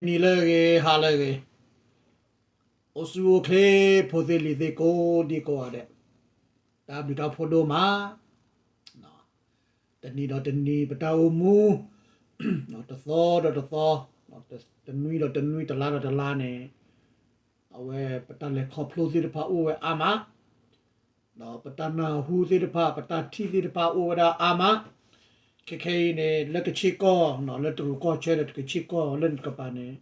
နံၤလၢအဂ့ၤ ဟါလၢအဂ့ၤ, အိၣ်ဆူၣ်အိၣ်ချ့ ဖိသ့ၣ်လံၤသ့ၣ်ကိးဒံကိးဂၤဒဲး, တၢ်ဘျုးတၢ်ဖှိၣ်ဒိၣ်မး, တနံၤဒီးတနံၤ ပတၢ်အိၣ်မူ, တသီဒီးတသီ, တနွံဒီးတနွံ တလါဒီးတလါန့ၣ်, အဝဲပတၢ်လဲၤခီဖျိသ့ၣ်တဖၣ်အိၣ်ဝဲအါမး, ဒီးပတၢ်နၢ်ဟူသ့ၣ်တဖၣ် ပတၢ်ထံၣ်သ့ၣ်တဖၣ်အိၣ်ဝဲဒၣ်အါမး, ခဲခဲအံၤန့ၣ် လၢကဆ့ကီၢ် လၢတရူးကီၢ်ဆၢဒီးတကဆ့ကီၢ်လၢနကပၤန့ၣ်,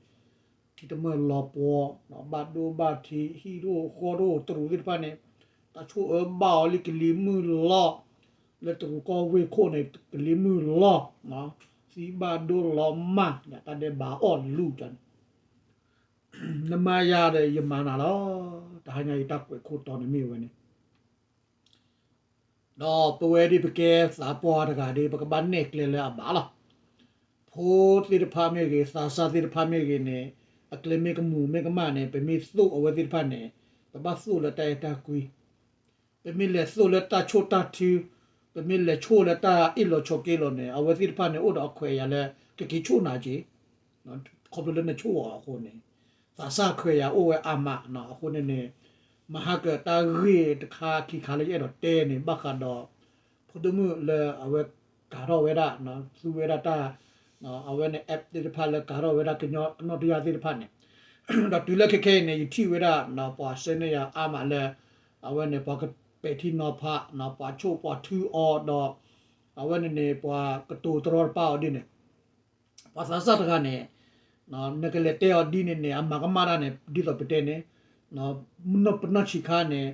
ထံတမၢၢ်လီၤပှီၤ, ဘၣ်ဒိဘၣ်ထံး ဟံၣ်တအိၣ်ဃီတအိၣ် တရူးသ့ၣ်တဖၣ်န့ၣ်, တၢ်ဆိၣ်အၢဘၣ်အီၤလံ ကလံၤမုၢ်လီၤ, လၢတရူးကီၢ်ဝ့ၢ်ခိၣ်န့ၣ် ကလံၤမုၢ်လီၤ, သံဘၣ်ဒိလီၤမၢ် တၢ်ဒဲးဘးအီၣ်လူၤန့ၣ် နမၤယၤဒီးယမၤနၤလီၤ. တဟါညါအံၤတၢ်ကွဲးခိၣ်တီန့ၣ်မ့ၢ်ဝဲန့ၣ်, ဒီးပဝဲဒ်ပကဲသးပှၢ်တဂၤဒီး ပကဘၣ်နဲၣ်ကျဲလၢအဘၣ်လီၤ. ဖိသ့ၣ်တဖၣ်မ့ၢ်ဂ့ၤ သးစၢ်သ့ၣ်တဖၣ်မ့ၢ်ဂ့ၤန့ၣ်, အကျဲမ့ၢ်ကမူၤမ့ၢ်ကမၣ်န့ၣ် ပမ့ၢ်သိၣ်အဝဲသ့ၣ်တဖၣ်န့ၣ်, ပဘၣ်သိၣ်လၢတၢ်အဲၣ်တၢ်ကွံ ပမ့ၢ်လဲၤသိၣ်လၢတၢ်ဆိၣ်တၢ်ထု, ပမ့ၢ်လဲၤဆိၣ်လၢတၢ်အ့ၣ်လိာ်ဆိးက့လိာ်န့ၣ် အဝဲသ့ၣ်တဖၣ်န့ၣ် အိၣ်ဒီးအခွဲးအယာ်လၢ ကက့ၤဆိၣ်နၤက့ၤ, ခီဖျိလၢနဆိၣ်အီၤအဃိန့ၣ်, သးစၢ်ခွဲးယာ်အိၣ်ဝဲအါမး, အဃိန့ၣ်န့ၣ်, မဟါကတၢၢ်တၢ်ဂ့ၢ်တခါခံခါလၢယအဲၣ်ဒိးတဲန့ၣ် ဘၣ်ဃးဒီး ဖိဒိၣ်မုၣ်လၢအဝဲကၤထီၣ်ဝဲဒၣ်, သူဝဲဒၣ်တၢ်, အဝဲန့ၣ် app သ့ၣ်တဖၣ်လၢကၤထီၣ်ဝဲဒၣ်ကညီကနီၣ်တယၢ်သ့ၣ်တဖၣ်န့ၣ်, ဒီးတုၤလၢခဲခဲအံၤန့ၣ် ယထံၣ်ဝဲဒၣ် ပှၤဆှၢန့ၢ်ယၤအါမးလၢ အဝဲန့ၣ် ပှၤကပဲာ်ထံနီၤဖး, ပှၤဆိၣ်ပှၤထုအီၤဒီး, အဝဲန့ၣ်န့ၣ် ပှၤကတိၤတရီတပါအီၤဒ်န့ၣ်, ပှၤသးစၢ်တဂၤန့ၣ်, နကလဲၤတဲအီၤဒ်န့ၣ်န့ၣ် အမၤကမၣ်တၢ်န့ၣ် ဒ်သိးပတဲန့ၣ်, ပနီၢ်ဆံးခါန့ၣ်,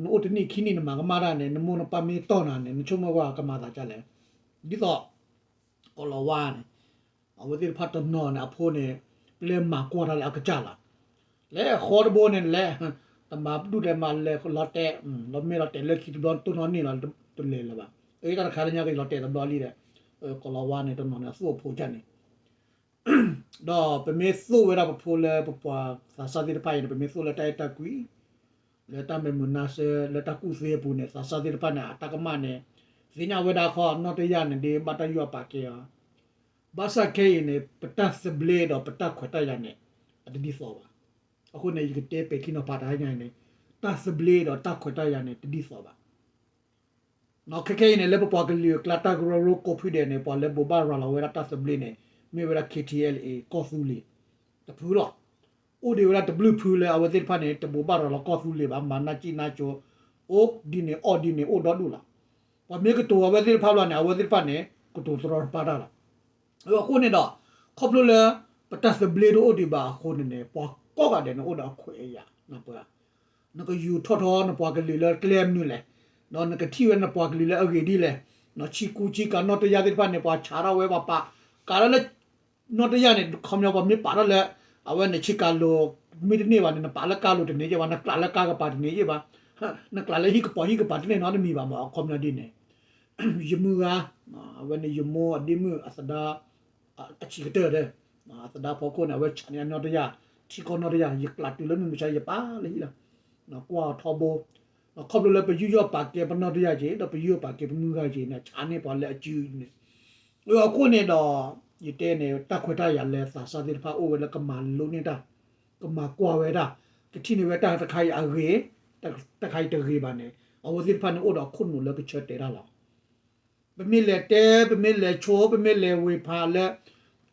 နအိၣ်တနံၣ်ခံနံၣ်နမၤကမၣ်တၢ်န့ၣ် နမိၢ်နပၢ်မ့ၢ်တီၢ်နၤန့ၣ် နဆိကမိၣ်ကွၢ်ကမၤသးဒ်လဲၣ်, ဒ်သိး ကီၤလၤဝါန့ၣ်, အဝဲသ့ၣ်တဖၣ်တနီၤန့ၣ် အဖိန့ၣ်, ပျဲမၤကွၢ်တၢ်လၢအကစၢ်လီၤ, လဲၤဃီတဘိန့ၣ်လဲၤ, တမၤဒူၣ်လဲၤမၤလဲၤလီၤတဲာ်, လီၤမ့ၢ်လီၤတဲာ်လၢခံတဘျီတိၢ်နီၣ်န့ၣ်လီၤ, တလဲၤလၢၤဘၣ်, အတၢ်တခါလၢညါက့ၤလီၤတဲာ်တဘျီလံဒီး, ကီၤလၤဝါန့ၣ်တနီၤန့ၣ် အသူၣ်အဖိကၢ်န့ၣ် ဒီးပမ့ၢ်သိၣ်ဝဲဒၣ်ပဖိလၢပပှၤသးစၢ်သ့ၣ်တဖၣ်အံၤန့ၣ် ပမ့ၢ်သိၣ်လၢတၢ်အဲၣ်တၢ်ကွံ, လၢတၢ်မဲာ်မုာ်နါဆၢ လၢတၢ်ကူၣ်သ့အပူၤန့ၣ် သးစၢ်သ့ၣ်တဖၣ်န့ၣ် အတၢ်ကမၣ်န့ၣ်, သ့ၣ်ညါဝဲဒၣ်ခီနီၣ်တယၢ်န့ၣ် ဒ်ဘၣ်တၢ်ယူးယီၣ်ပာ်ကဲအီၤ, ဘၣ်ဆၣ်ခဲအံၤန့ၣ် ပတၢ်သဘျ့ဒီးပတၢ်ခွဲးတၢ်ယာ်န့ၣ်, အတဒ်သိးဘၣ်. အဃိန့ၣ် ယကတဲပဲာ်ထံနီၤဖးတဟါညါအံၤန့ၣ်, တၢ်သဘျ့ဒီးတၢ်ခွဲးတၢ်ယာ်န့ၣ် တဒ်သိးဘၣ်. ခဲခဲအံၤန့ၣ် လၢပပှၤကလုာ်အကျါတၢ်ကရၢကရိကိးဖုဒဲးန့ၣ် ပှၤလၢဘိးဘၣ်ရၤလီၤဝဲဒၣ်တၢ်သဘျ့န့ၣ် မ့ၢ်ဝဲဒၣ် ခ့ထံအဲလ်အ့ ကီၢ်သူလ့ၤ တဖုလီၤ. အိၣ်ဒံးဝဲဒၣ်တဘျုးဖုလၢအဝဲသ့ၣ်တဖၣ်န့ၣ် တဘိးဘၣ်ရၤလီၤကီၢ်သူလ့ၤဘၣ်, မၤနၢ်ကံၣ်နၢ်ကၠိ, အိၣ်ဒ်န့ၣ်အီၣ်ဒ်န့ၣ်အိၣ်ဒီဒူၣ်လီၤ. ပှၤမ့ၢ်ကတိၤအဝဲသ့ၣ်တဖၣ်ဘျီန့ၣ် အဝဲသ့ၣ်တဖၣ်န့ၣ် ကတိၤတရီတပါတၢ်လီၤ. အဃိန့ၣ်ဒီး ခီဖျိလၢ ပတၢ်သဘျ့တအိၣ်ဒံးဘၣ်အဃိန့ၣ်န့ၣ် ပှၤကိးဂၤဒဲးန့ၣ်အိၣ်ဒီးအခွဲးအယာ်, နကယူၤထီၣ်ထီနပှၤကလုာ်လၢကျဲမနုၤလဲၣ်, ဒီးနကထံၣ်ဝဲနပှၤကလုာ်လၢအဂ့ၢ်ဒ်လဲၣ်, ဆံကူဆံကၤနီၣ်တယၢ်သ့ၣ်တဖၣ်န့ၣ် ပှၤဆးထီၣ်ဝဲပှၤပာ်, ကးလၢလၢ နီၣ်တယၢ်န့ၣ် ခီပညီပှၤမ့ၢ်ပာ်ထီၣ်လၢ အဝဲန့ၣ်ဆံကၤလိၤ မ့ၢ်တန့ၢ်ဘၣ်န့ၣ် နပာ်လၢကါလိၤတန့ၢ်ယဲၢ်ဘၣ်, နကျးလၢကါကပၤတန့ၢ်ယဲၢ်ဘၣ်, နကျးလၢဟံၣ်ကပီၤဟံၣ်ကပၤတန့ၢ်နီတမံၤဘၣ်မး အခီပညီဒ်န့ၣ် ယမုၢ်ဂၤ, အဝဲန့ၣ်ယမိၢ်အဒ့မုၣ်အသဒါ အဆံးကတၢၢ်ဒီး အသဒါဖီခိၣ်န့ၣ် အဝဲဆးန့ၢ်အနီၣ်တယၢ်, ထံကီၢ်နီၣ်တယၢ် ယကျးတုၤလၢမုၢ်မဆါယပာ်လၢဟံၣ်လီၤ, ကွၢ်အီၤထီဘိ, ခီဖျိလၢပယူးယီၣ်ပာ်ကဲပနီၣ်တယၢ်က့ၤ ဒီးပယူးယီၣ်ပာ်ကဲပမုၢ်ဂၤက့ၤန့ၣ် ဆးန့ၢ်ပှၤလၢအစုန့ၣ်, အဃိန့ၣ်ဒီး ယတဲန့ၣ် တၢ်ခွဲးတၢ်ယာ်လၢသးစၢ်သ့ၣ်တဖၣ်အိၣ်ဝဲလၢကမၤလိန့ၢ်တၢ်, ကမၤကွၢ်ဝဲဒၣ်, ကထံၣ်န့ၢ်ဝဲတၢ်တခါအံၤအဂ့ၤ, တၢ်တခါအံၤတဂ့ၤဘၣ်န့ၣ် အဝဲသ့ၣ်တဖၣ်န့ၣ်အိၣ်ဒီးအခိၣ်နူာ်လၢကဆၢတဲာ်တၢ်လီၤ. ပမ့ၢ်လဲၤတဲ ပမ့ၢ်လဲၤဆိ ပမ့ၢ်လဲၤဝ့ၤဖးလၢ ဒ်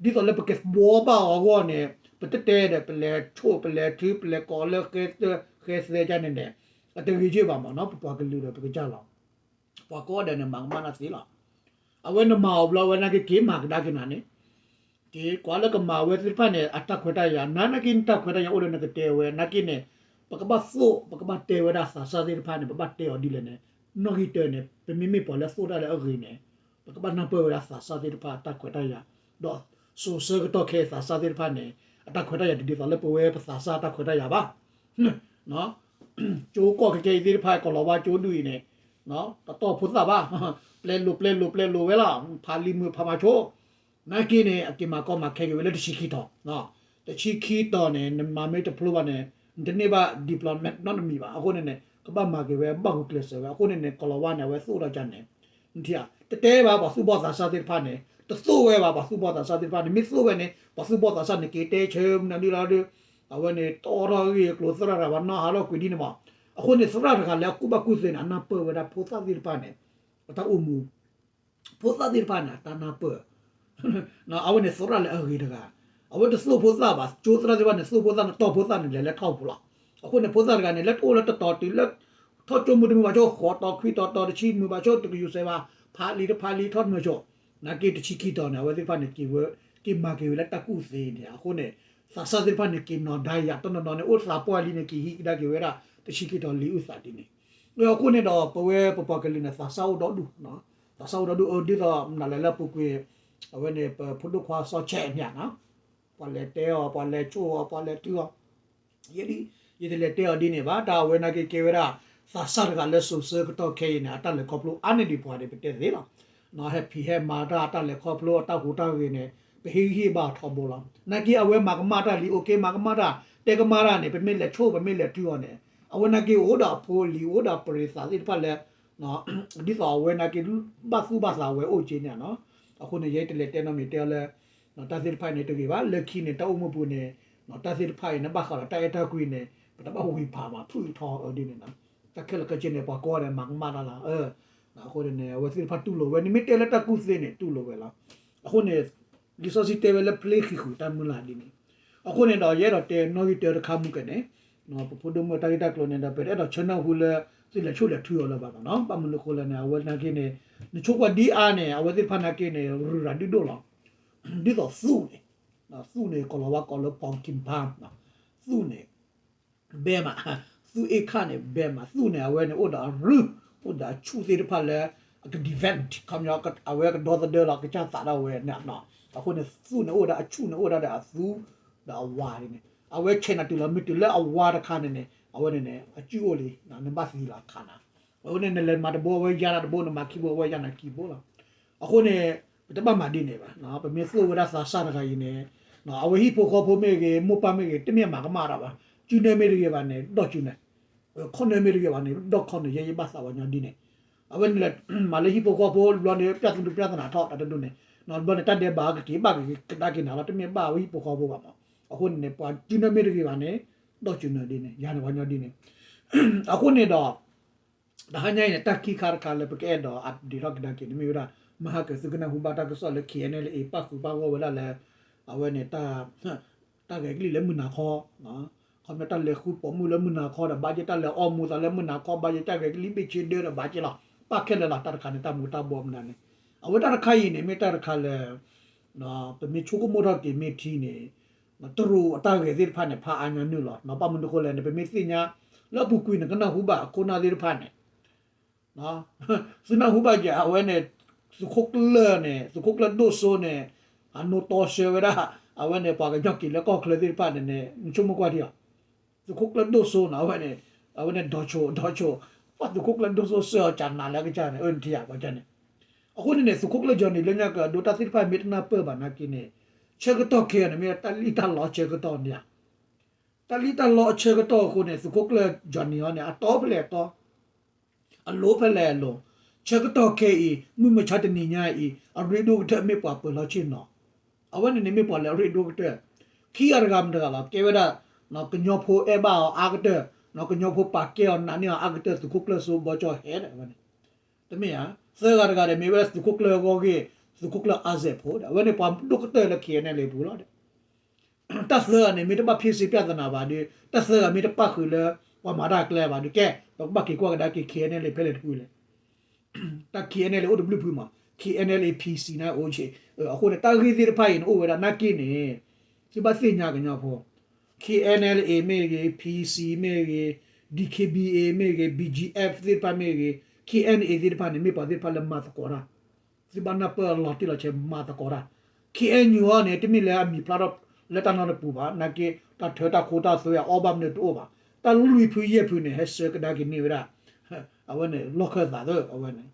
သိးလၢပကဘှီဘၣ်အီၤအဂီၢ်န့ၣ် ပတတဲဒီး ပလဲၤဆိ ပလဲၤထု ပလဲၤကိးလၢဃဲသၢဃဲသၢကန့ၣ်န့ၣ် အတဂ့ၤက့ၤဘၣ်မးနီၤ ပပှၤကလုာ်ဒီးပကစၢ်လီၤ. ပှၤကိးဂၤဒဲးန့ၣ် မၤကမၣ်တၢ်သ့လီၤ. အဝဲနမၤအီၤဘျီဝဲ နာ်က့က့ၤမၤကဒါက့ၤနၤန့ၣ် က့ၤကွၢ်လၢကမၤဝဲသ့ၣ်တဖၣ်န့ၣ် အတၢ်ခွဲးတၢ်ယာ် နာ်က့န့ၣ် တၢ်ခွဲးတၢ်ယာ်အိၣ်လၢနကတဲဝဲ နာ်က့န့ၣ် ပကဘၣ်သိၣ် ပကဘၣ်တဲဝဲဒၣ်သးစၢ်သ့ၣ်တဖၣ်န့ၣ် ပဘၣ်တဲအီၤဒ်လဲၣ်န့ၣ် နီၣ်ဂံၢ်တၢန့ၣ် ပမ့မ့ၢ်ပှၤလၢသိၣ်တၢ်လၢအဂ့ၤန့ၣ် ပကဘၣ်နၢ်ပၢၢ်ဝဲဒၣ်သးစၢ်သ့ၣ်တဖၣ်အတၢ်ခွဲးတၢ်ယာ် ဒီးစိာ်ဆၢကတီၢ်ခဲအံၤသးစၢ်သ့ၣ်တဖၣ်န့ၣ် အတၢ်ခွဲးတၢ်ယာ်တဒ်သိးလၢပဝဲပသးစၢ်တၢ်ခွဲးတၢ်ယာ်ဘၣ် ကၠိကီၢ်ခဲကဲအံၤသ့ၣ်တဖၣ် ကီၤလၤဝါကၠိဒူၣ်အံၤန့ၣ် တတီၢ်ဖိသၣ်ဘၣ် ပျဲလိၤပျဲလိၤပျဲလိၤဝဲလီၤ ဖးလံာ်မုာ်ဖးမၤဆိ နာ်က့န့ၣ် အက့ၤမၤကီမၤခဲက့ၤဝဲလၢတဆံခံတီၤ တဆံခံတီၤန့ၣ် နမၤမ့ၢ်တဖျိဘၣ်န့ၣ် နတန့ၢ်ဘၣ် diploma နီတမံၤဘၣ် အဃိန့ၣ်န့ၣ် ကဘၣ်မၤက့ၤဝဲ ဘၣ်ဂုာ်ကျဲးစၢးဝဲ အဃိန့ၣ်န့ၣ် ကီၤလၤဝါန့ၣ် အဝဲသိၣ်ဒီးကန့ၣ် တတဲဘၣ်ပှၤသူၣ်ဘီၣ်သးစၢ်သ့ၣ်တဖၣ်န့ၣ် တသိၣ်ဝဲဘၣ် ပှၤသူၣ်ဘီၣ်သးစၢ်သ့ၣ်တဖၣ်န့ၣ် မ့ၢ်သိၣ်ဝဲန့ၣ် ပှၤသူၣ်ဘီၣ်သးစၢ်န့ၣ် က့ၤတဲဆၢမနုၤဒ်လီၤဒီး အဝဲန့ၣ် တီထီၣ်ဂ့ၢ်ကျိၤသရၣ်တဂၤဘၣ်နီၢ်ဟးထီၣ်ကွံာ်ဒ်န့ၣ်မး. အဃိန့ၣ် သရၣ်တဂၤလၢအကူၣ်ဘၣ်ကူၣ်သ့န့ၣ် အနၢ်ပၢၢ်ဝဲဒၣ်ဖိသၣ်သ့ၣ်တဖၣ်န့ၣ် အတၢ်အိၣ်မူ ဖိသၣ်သ့ၣ်တဖၣ်န့ၣ် အတၢ်နၢ်ပၢၢ် အဝဲန့ၣ်သရၣ်လၢအဂ့ၤတဂၤ, အဝဲတသိၣ်ဖိသၣ်ဘၣ်, ကၠိသရၣ်သ့ၣ်တဖၣ်န့ၣ် သိၣ်ဖိသၣ်န့ၣ် တီၢ်ဖိသၣ်န့ၣ် လဲၤလၢထီၣ်ပူၤလီၤ. အဃိန့ၣ် ဖိသၣ်တဂၤန့ၣ် လၢတအိၣ်လၢတတီၤတုၤလၢ ထီၣ်ကၠိမုၢ်တမုာ်ဘၣ်ဆိ ဃိးတီၤခွံတီၤတီၤတဆံမုာ်ဘၣ်ဆိ တကယူၤစဲးဘၣ် ဖးလံာ်တဖးလံာ်ထီၣ်တမုာ်ဆိ နာ်က့တဆံခံတီၤန့ၣ် အဝဲသ့ၣ်တဖၣ်န့ၣ် က့ၤဝဲ က့ၤမၤက့ၤဝဲလၢတၢ်ကူၣ်သ့န့ၣ် အဃိန့ၣ် သးစၢ်သ့ၣ်တဖၣ်န့ၣ် က့ၤနီၤဒါယၤတနီၤနီၤန့ၣ် အိၣ်သးပှၢ်လံန့ၣ် က့ၤဟံးကဒါက့ၤဝဲဒၣ် တဆံခံတီၤလံာ်အုၣ်သးဒ်န့ၣ် အဃိန့ၣ်ဒီး ပဝဲပပှၤကလုာ်န့ၣ် သးစၢ်အိၣ်ဒီဒူၣ်, သးစၢ်အိၣ်ဒီဒူၣ် အဒ်သိးမနုၤလဲၣ်လၢပူၤကွံာ် အဝဲန့ၣ် ပဖိဒိၣ်ခွါစီၤဆဲးအမ့ၢ်နီၤ, ပှၤလဲၤတဲအီၤ ပှၤလဲၤဆိၣ်အီၤ ပှၤလဲၤထုအီၤ, ယဲဒၣ် ယတလဲၤတဲအီၤဒ်န့ၣ်ဘၣ်, တၢ်အဝဲနာ်က့ကဲဝဲဒၣ် သးစၢ်တဂၤလၢစိၤဆၢကတီၢ်ခဲအံၤန့ၣ် အတၢ်လဲၤခီဖျိအါန့ၢ်ဒံးပှၤန့ၣ် ပတဲသ့လီၤ. ဟဲဖံးဟဲမၤတၢ်တၢ်လဲၤခီဖျိအတၢ်ဟူးတၢ်ဂဲၤန့ၣ် ပဟ့ၣ်ဂံၢ်ဟ့ၣ်ဘါအီၤထီဘိလီၤ. နာ်က့အဝဲမၤကမၣ်တၢ်လံ အိၣ်က့မၤကမၣ်တၢ် တဲကမၣ်တၢ်န့ၣ် ပမ့ၢ်လဲၤဆိၣ် ပမ့ၢ်လဲၤထုအီၤန့ၣ် အဝဲနာ်က့အိၣ်ဒီးအဖိလံၤ အိၣ်ဒီးပရံးသးသ့ၣ်တဖၣ်လၢ ဒ်သိးအဝဲနာ်က့ ဘၣ်သူၣ်ဘၣ်သးဝဲအိၣ်က့န့ၣ်နီၤ. အဃိန့ၣ် ယဲတလဲၤတဲနီတမံၤတဲအီၤလၢ တၢ်သ့ၣ်တဖၣ်အံၤန့ၣ်တဂ့ၤဘၣ်, လၢခံန့ၣ် တၢ်အိၣ်မူပူၤန့ၣ် တၢ်သ့ၣ်တဖၣ်အံၤန့ၣ် ဘၣ်ဃးဒီးတၢ်အဲၣ်တၢ်ကွံန့ၣ် ပတဘၣ်ဝံၤဖးဘၣ် ဖုၣ်ထီအီၤဒ်န့ၣ်နီၤ. တၢ်ခဲလၢာ်ခဲဆ့န့ၣ် ပှၤကိးဂၤဒဲးမၤကမၣ်တၢ်လီၤ. အဃိန့ၣ် အဝဲသ့ၣ်တဖၣ်တူၢ်လိာ်ဝဲန့ၣ် မ့ၢ်တဲလၢတၢ်ကူၣ်သ့န့ၣ် တူၢ်လိာ်ဝဲလီၤ. အဃိန့ၣ် လံာ်စီဆှံတဲဝဲလၢ ပျ့ဃံးဃုာ်တၢ်မုၢ်လၢ်ဒ်န့ၣ်. အဃိန့ၣ်ဒီး ယအဲၣ်ဒိးတဲနီၣ်ဂံၢ်တၢတခါမုၢ်ကဲန့ၣ် ပဖိဒိၣ်မုၣ်တၢ်ဂ့ၢ်တၢ်ကျိၤန့ၣ်ဒီး ပအဲၣ်ဒိးဆၢနၢ်ဟူလၢ သုလဲၤဆိၣ်လဲၤထုအီၤလၢၤဘၣ်မးနီၤ. ဘၣ်မနုၤအဃိလဲၣ်န့ၣ် အဝဲနာ်က့န့ၣ် နဆိကွၢ်ဒ်အါန့ၣ် အဝဲသ့ၣ်တဖၣ်နာ်က့န့ၣ် ရူၤရၤဒုၣ်ဒိၣ်လီၤ. ဒ်သိးသူၣ်န့ၣ် သူၣ်န့ၣ် ကီၢ်လီၤဝါကိးလၢ pumpkin palm သူၣ်န့ၣ် ဘဲမး, သူၣ်အ့ၣ်ခၣ်န့ၣ် ဘဲမး, သူၣ်န့ၣ် အဝဲန့ၣ် အိၣ်ဒီးအရူၢ် အိၣ်ဒီးအဆူၣ်သ့ၣ်တဖၣ်လၢ အက defend ခီပညီ အဝဲကဒီသဒၢလီၤ ကစၢ်သးဒၣ်ဝဲန့ၣ်နီၤ. အဃိန့ၣ် သူၣ်န့ၣ်အိၣ်ဝဲဒၣ်အဆူၣ်န့ၣ် အိၣ်ဝဲဒၣ်ဒီးအသူဒီးအဝါန့ၣ်, အဝဲဆဲးနၤတုၤလီၤ မ့ၢ်တုၤလၢအဝါတခါန့ၣ်န့ၣ် အဝဲန့ၣ်န့ၣ် အစုၣ်အိၣ်လံ နဘၣ်သံလီၤခါနၤ. အဃိန့ၣ် နလဲၤမၤတဘိ အဝဲယါနၤတဘိ နမၤခံဘိ အဝဲယါနၤခံဘိလီၤ. အဃိန့ၣ် ပတဘၣ်မၤဒ်န့ၣ်ဘၣ်. ပမ့ၢ်သိၣ်ဝဲဒၣ်သးစၢ်တဂၤအံၤန့ၣ် အဝဲဟံၣ်ဖိဃီဖိမ့ၢ်ဂ့ၤ မိၢ်ပၢ်မ့ၢ်ဂ့ၤ တမ့ၢ်မၤကမၣ်တၢ်ဘၣ်. စုနၢမ့ၢ်တဂ့ၤဘၣ်န့ၣ် ဒီးစုနၢ, ခီၣ်နၢမ့ၢ်တဂ့ၤဘၣ်န့ၣ် ဒီးခီၣ်နၢ, ယဲယဘၣ်သးပှၤညီဒ်န့ၣ်. အဝဲန့ၣ်လဲၤမၤလၢဟံၣ်ဖိဃီဖိဘျီန့ၣ် ပြဿနာ ပြဿနာထီၣ်တၢ်တဒိၣ်န့ၣ် ဘျီန့ၣ် တၢ်ဒဲးဘးကက့ၤဘၣ်က့ၤကဒါက့ၤနၤလီၤ တမ့ၢ်ဘၣ်ဝဲဟံၣ်ဖိဃီဖိဘၣ်မး. အဃိန့ၣ်န့ၣ် ပှၤစုနၢမ့ၢ်တဂ့ၤဘၣ်န့ၣ် ဒီးစုနၢဒ်န့ၣ် ယၤန့ၣ်ပှၤညီဒ်န့ၣ်. အဃိန့ၣ်ဒီး တဟါညါအံၤန့ၣ် တၢ်ခံခါတခါလၢပကအဲၣ်ဒိး update ထီၣ်ကဒါက့ၤန့ၣ် မ့ၢ်ဝဲဒၣ် မဟါကၢၤသုကနၢ်ဟူဘၣ်တၢ်ကစီၣ်လၢ K N L A ပၣ်ဃုာ်ပၣ်ဂီၢ်ဝဲဒၣ်လၢ အဝဲန့ၣ် တၢ်ဂဲၤကလံၣ်လၢမုၢ်နၤခီ, ခီပညီတၢ်လဲၤဃုပိာ်မုၣ်လၢမုၢ်နၤခီဒီးဘၣ်က့ၤ တၢ်လဲၤအီမူသးလၢမုၢ်နၤခီဘၣ်က့ၤ တၢ်ဂဲၤကလံၣ်ဘ့ၣ်ဆ့ဒၢဒီးဘၣ်က့ၤလီၤ. ပၣ်ခဲလၢာ်လီၤ တၢ်တခါန့ၣ် တၢ်မူၤတၢ်ဘှီမနုၤန့ၣ်. အဝဲတၢ်တခါအံၤန့ၣ် မ့ၢ်တၢ်တခါလၢ ပမ့ၢ်ဆိကမိၣ်ထီၣ်က့ၤမ့ၢ်ထံန့ၣ် တရူးအတၢ်ဂဲၤသ့ၣ်တဖၣ်န့ၣ် ဖးအါညါနုာ်လီၤ. ဘၣ်မနုၤအဃိလဲၣ်န့ၣ် ပမ့ၢ်သ့ၣ်ညါ လၢအပူၤကွံာ်နကနၢ်ဟူဘၣ်အခိၣ်နၢ်သ့ၣ်တဖၣ်န့ၣ် သုနၢ်ဟူဘၣ်က့ၤအဝဲန့ၣ် သုးခိၣ်ကျၢၢ်န့ၣ် သုးခိၣ်ကျၢၢ်ဒိၣ်စိန့ၣ် အနိတီဆှၢဝဲဒၣ် အဝဲန့ၣ် ပှၤကညီက့ၤလၢကီၢ်ချၢသ့ၣ်တဖၣ်န့ၣ်န့ၣ် နဆိကမိၣ်ကွၢ်ထံအီၤ သုးခိၣ်ကျၢၢ်ဒိၣ်စိန့ၣ် အဝဲန့ၣ် အဝဲန့ၣ် ဒီးဆိ ဒီးဆိ ပှၤသုးခိၣ်ကျၢၢ်ဒိၣ်စိစၢၤအီၤကနၤလၢကစၢ်န့ၣ် အၢနထံၣ်ဧါ ပှၤကန့ၣ်. အဃိန့ၣ်န့ၣ် သုးခိၣ်ကျၢၢ် Johnny လၢညါကဒီးတၢ်သ့ၣ်တဖၣ်မ့ၢ်တနၢ်ပၢၢ်ဘၣ်နာ်က့န့ၣ် ဆၢကတီၢ်ခဲအံၤန့ၣ် မ့ၢ်တၢ်လံၣ်တၢ်လီဆၢကတီၢ်န့ၣ်ဧါ. တၢ်လံၣ်တၢ်လီအဆၢကတီၢ်အဃိန့ၣ် သုးခိၣ်ကျၢၢ် Johnny အီၤန့ၣ် အတီဖဲလဲၣ်အတီ အလိၤဖဲလဲၣ်အလိၤ, ဆၢကတီၢ်ခဲအံၤ မုၢ်မဆါတနံၤညါအံၤ အရ့ဒိၣ်ကတၢၢ်မ့ၢ်ပှၤပၢၤလီၤဆ့ၣ်နီၤ, အဝဲန့ၣ်န့ၣ်မ့ၢ်ပှၤလၢအရ့ဒိၣ်ကတၢၢ်, ခံဂၤတဂၤမတၤတဂၤလီၤ ကဲဝဲဒၣ် ကညီဖိအဲၣ်ဘၣ်အီၤအါကတၢၢ်, ကညီဖိပာ်ကဲအီၤနာ်န့ၢ်အီၤအါကတၢၢ် သုးခိၣ်ကျၢၢ်စိဘီကၠီဟဲဒီးဝဲန့ၣ်, တမ့ၢ်ဧါ, သၢဂၤတဂၤဒီးမ့ၢ်ဝဲဒၣ်သုးခိၣ်ကျၢၢ်အဂီၢ်ဂ့ၢ်, သုးခိၣ်ကျၢၢ်အါစဲးဖိဒီး အဝဲန့ၣ်ပှၤဒိၣ်ကတၢၢ်လၢ K N L A ပူၤလီၤဒီး တၢ်သၢဂၤန့ၣ် မ့ၢ်တဘၣ်ဖ့စ့ပြဿနာဘၣ်ဒီး တၢ်သၢဂၤမ့ၢ်တပၣ်ဃုာ်လၢ ပှၤမၤတၢ်အကျဲဘၣ်ဒီး ကဲ ပကဘၣ်က့ၤကွၢ်ကဒါက့ၤ K N L A ဖဲလဲၣ်တဖုလဲၣ်. တၢ် K N L A အိၣ်တဘျုးဖုမး, K N L A P C န့ၣ်အိၣ်က့, အဃိန့ၣ် တၢ်ဂ့ၢ်သ့ၣ်တဖၣ်အံၤန့ၣ် အိၣ်ဝဲဒၣ်နာ်က့န့ၣ် သုဘၣ်သ့ၣ်ညါကညီဖိ, K N L A မ့ၢ်ဂ့ၤ, P C မ့ၢ်ဂ့ၤ, D K B A မ့ၢ်ဂ့ၤ, B G F သ့ၣ်တဖၣ်မ့ၢ်ဂ့ၤ, K N A သ့ၣ်တဖၣ်န့ၣ် မ့ၢ်ပှၤသ့ၣ်တဖၣ်လၢမၤသကိးတၢ် သုဘၣ်နၢ်ပၢၢ်လီၤတံၢ်လီၤဆဲး မၤသကိးတၢ်, K N U အီၤန့ၣ် တမ့ၢ်လၢအမံၤဖျါထီၣ်လၢတၢ်နီတပူၤဘၣ်, နာ်က့ တၢ်ထၢတၢ်ခိတၢ်သွဲအီၣ်ဘၣ်မနုၤတအိၣ်ဘၣ်, တၢ်လွံၢ်ဖုယဲၢ်ဖုန့ၣ် ဟဲဆှၢကဒါက့ၤန့ၢ်ဝဲဒၣ် အဝဲန့ၣ် လီၢ်ခၢၣ်သးသၢ အဝဲန့ၣ်,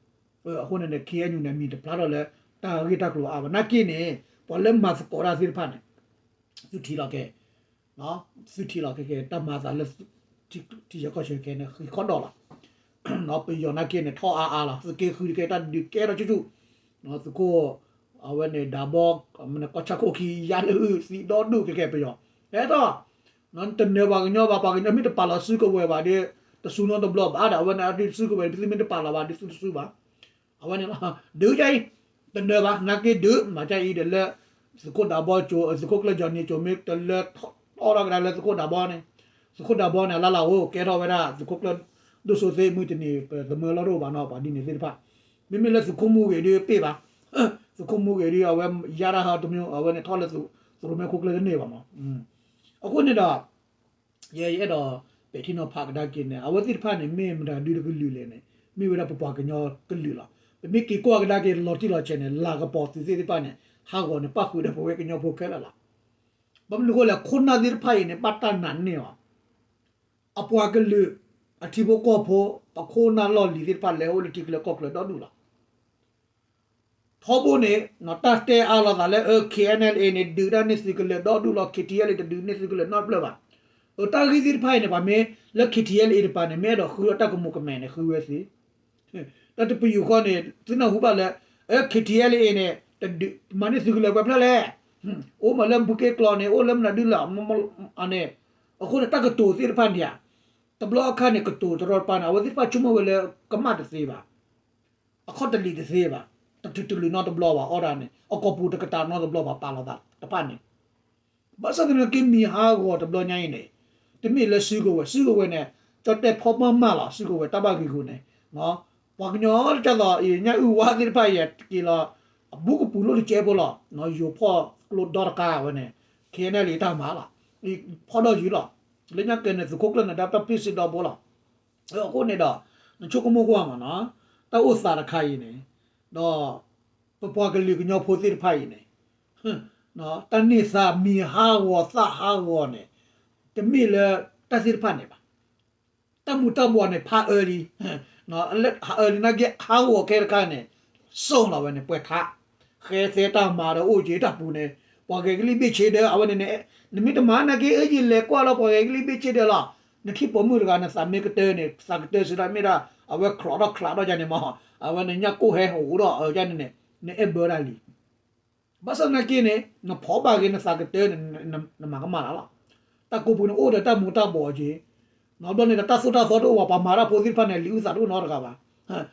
အဃိန့ၣ်န့ၣ် K N U န့ၣ် အမံၤတဖျါထီၣ်လၢ တၢ်ဂ့ၢ်တၢ်ကျိၤအါဘၣ်, နာ်က့န့ၣ် ပှၤလၢမၤသကိးတၢ်သ့ၣ်တဖၣ်န့ၣ် သုထံၣ်လီၤက့ၤ သုထံၣ်လီၤက့ၤ တၢ်မၤသးလၢ ထံဆၢကီၢ်ဆၢခဲအံၤန့ၣ် ဃံးခီၣ်ဒီးလီၤ. ပယီၤနာ်က့န့ၣ် ထီၣ်အါအါလီၤ, သုးက့ဃုတကဲ တၢ်ဒုးကဲထီၣ်ဆူၣ်ဆူၣ်, သုးခိၣ် အဝဲန့ၣ်ဒးဘီ မ့ၢ်ကီၢ်ဆၣ်ခိၣ်ခံ ယါလၢအုၣ်သံဒီဒူၣ်ကဲကဲပယီၤ ဟဲထီၣ် တနၢၤပှၤကညီဘၣ် ပှၤကညီမ့ၢ်တပာ်လီၤစုကဝဲၤဘၣ်ဒီး တစူၤနီတဘျီဘၣ်ဒီး အဝဲန့ၣ်အဒုးစုကဝဲၤ ပသုမ့ၢ်တပာ်လီၤဘၣ်ဒီးသုတစူၤဘၣ် အဝဲန့ၣ်လီၤ ဒုးဒ်အံၤ တနၢၤဘၣ် နာ်က့ဒုး မၤဒ်အံၤဒီးလၢ သုးခိၣ်ဒးဘီကၠိ သုးခိၣ်ကျၢၢ်ကၠီနံၤကၠိ မ့ၢ်တလၢထီၣ်ထီၣ်ကဒါလၢသုးခိၣ်ဒးဘီန့ၣ် သုးခိၣ်ဒးဘီန့ၣ် အလၢ်လၢ်အိၣ် ကဲထီၣ်ဝဲဒၣ် သုးခိၣ်ကျၢၢ်ဒိၣ်စိသ့ၣ်မုၢ်တနံၤ ပသမၢလီၢ်တအိၣ်ဘၣ်နီၤ ပှၤဒ်န့ၣ်သ့ၣ်တဖၣ် မ့မ့ၢ်လၢသုးခိၣ်မူဂ့ၤဒုးပ့ၢ်ဘၣ် သုးခိၣ်မူဂ့ၤဒုး အဝဲယါတၢ်ဟးတမံၤ အဝဲန့ၣ်ထီၣ်လၢ သုးရိၣ်မဲခိၣ်ကျၢၢ်တန့ၢ်ဘၣ်မး အဃိန့ၣ်ဒီး ယဲယအဲၣ်ဒိး ပဲာ်ထံနီၤဖးကဒါက့ၤန့ၣ် အဝဲသ့ၣ်တဖၣ်န့ၣ် မ့ၢ်မတၤဒုတကလုာ်လဲၣ်န့ၣ် မ့ၢ်ဝဲဒၣ်ပပှၤကညီကလုာ်လီၤ. ပမ့ၢ်က့ၤကွၢ်ကဒါက့ၤလီၤတံၢ်လီၤဆဲးန့ၣ် လၤကပီၤသုးသ့ၣ်တဖၣ်န့ၣ် ဟးဂီၤန့ၣ် ပၣ်ဃုာ်ဒီးပဝဲကညီဖိခဲလၢာ်လီၤ. ဘၣ်မနုၤအဃိလဲၣ် ခိၣ်နၢ်သ့ၣ်တဖၣ်အံၤန့ၣ် ဘၣ်တၢ်နာ်န့ၢ်အီၤ အပှၤကလုာ် အထံဖိကီၢ်ဖိ ပခိၣ်နၢ်လီၢ်လံၤသ့ၣ်တဖၣ်လဲၤအိၣ်လၢထံချၢကီၢ်ချၢဒီဒူၣ်လီၤ. ထီဘိန့ၣ် တၢ်တဲအါလိာ်သးလၢ KNLA န့ၣ် ဒုးတၢ်န့ၢ်သုးကလၢၤဒီဒူၣ်လီၤ KTLA တဒုးန့ၢ်သုးကလၢၤနီတဖျၢၣ်ဘၣ်. အတၢ်ဂ့ၢ်သ့ၣ်တဖၣ်အံၤန့ၣ် ပှၤမ့ၢ်လၢ KTLA တပၤန့ၣ် မ့ၢ်အဲၣ်ဒိးဃုထီၣ်တၢ်ကမူးကမဲာ်န့ၣ် ဃုဝဲသ့ တၢ်တပယူာ်ဃီန့ၣ် သုနၢ်ဟူဘၣ်လၢ KTLA န့ၣ် တဒုးမၤန့ၢ်သုးကလၢၤပှဲၤဖျၢၣ်လဲၣ်. အိၣ်မးလၢမူက့ကျိာ်န့ၣ် အိၣ်လၢမနုၤဒုလီၤ အန့ၣ် အဃိန့ၣ် တၢ်ကတိၤသ့ၣ်တဖၣ်န့ၣ်ဧါ တဘျီအခါန့ၣ် ကတိၤတရီတပါန့ၣ် အဝဲသ့ၣ်တဖၣ်ဆိကမိၣ်ဝဲလၢကမၣ်တသ့ဘၣ် အခီၣ်တလံာ်တသ့ဘၣ် တတုၤတလုာ်နီတဘျီဘၣ်အီၣ်ဒၣ်န့ၣ် အကီၢ်ပူၤတကတၢၢ်နီတဘျီဘၣ်ပာ်လီၤသးတဖၣ်န့ၣ် ဘၣ်ဆၣ်သနာ်က့မံၤဟးဂီၤတဘျီညါအံၤန့ၣ် တမ့ၢ်လၢစုကဝဲၤ စုကဝဲၤန့ၣ် ကၠီတဲဖီမၢ်မၢ်လီၤ စုကဝဲၤတၢ်ဘၣ်ဂ့ၤဂီၤန့ၣ် ပှၤကညီတကဲသိး ညၣ်အုၣ်ဝါသ့ၣ်တဖၣ်အံၤ က့ၤလီၤ အဘူးကပူၤလိၣ်တကဲဖိလီၤ ယိၤဖီၣ်ကျိဒီတကါဝဲန့ၣ် KNLA တၢ်မၤလီၤ ဖီၣ်ဒီးယုၤလီၤ လၢညါကဲန့ၣ် သုးခိၣ်ကျၢၢ်န့ၣ် ဒၣ်တၢ်ပ့ၢ်စ့ဒီဘိလီၤ အဃိန့ၣ်ဒီး နဆိကမိၣ်ကွၢ်မးနီၤ တၢ်အိၣ်သးတခါအံၤန့ၣ် ဒီး ပပှၤကလုာ်ကညီဖိသ့ၣ်တဖၣ်အံၤန့ၣ် တၢ်န့ၢ်သါမံၤဟးဂီၤသၣ်ဟးဂီၤန့ၣ် တမ့ၢ်လၢတၢ်သ့ၣ်တဖၣ်န့ၣ်ဘၣ်. တၢ်မူၤတၢ်ဘှီးန့ၣ် ဖးအၢလံ လၢဟးအၢလံနာ်က့ ဟးဂီၤခဲတခါန့ၣ် စိာ်လီၤဝဲန့ၣ် ပှဲၤထး ဃဲသဲတၢ်မၤဒီးအိၣ်က့ၤတၢ်ပူၤန့ၣ် ပှၤဂဲၤကလံၣ်ဘ့ၣ်ဆ့ဒၢ အဝဲန့ၣ်န့ၣ် နမ့ၢ်တမၤနာ်က့ အၢယလဲၤကွၢ်လီၤ ပှၤဂဲၤကလံၣ်ဘ့ၣ်ဆ့ဒၢလီၤ နထံၣ်ပိာ်မုၣ်တဂၤ နသးမ့ၢ်ကတၢၢ်န့ၣ် သးကတၢၢ်စံးဒၣ်မ့ၢ်ဒၣ် အဝဲချီးထီၣ်ချးထီၣ်ယါန့ၣ်မး အဝဲန့ၣ်ညၣ်ကိၢ်ဟဲဟိးဒီးအၢယါန့ၣ်န့ၣ် နအဲၣ်ဘၢဒၣ်လံ ဘၣ်ဆၣ်သနာ်က့န့ၣ် နဖီၣ်ဘၣ်ဂ့ၤနသးကတၢၢ်န့ၣ် နမၤကမၣ်လၢ်လီၤ. တၢ်ကိးပူၤန့ၣ်အိၣ်ဒီးတၢ်မူၤတၢ်ဘှီးက့ၤ နီဘျီန့ၣ်ဒီးတၢ်သိၣ်တၢ်သီတအိၣ်ဘၣ် ပှၤမၤတၢ်ဖိသ့ၣ်တဖၣ်န့ၣ် အလံာ်အုၣ်သးတအိၣ်နီတဂၤဘၣ်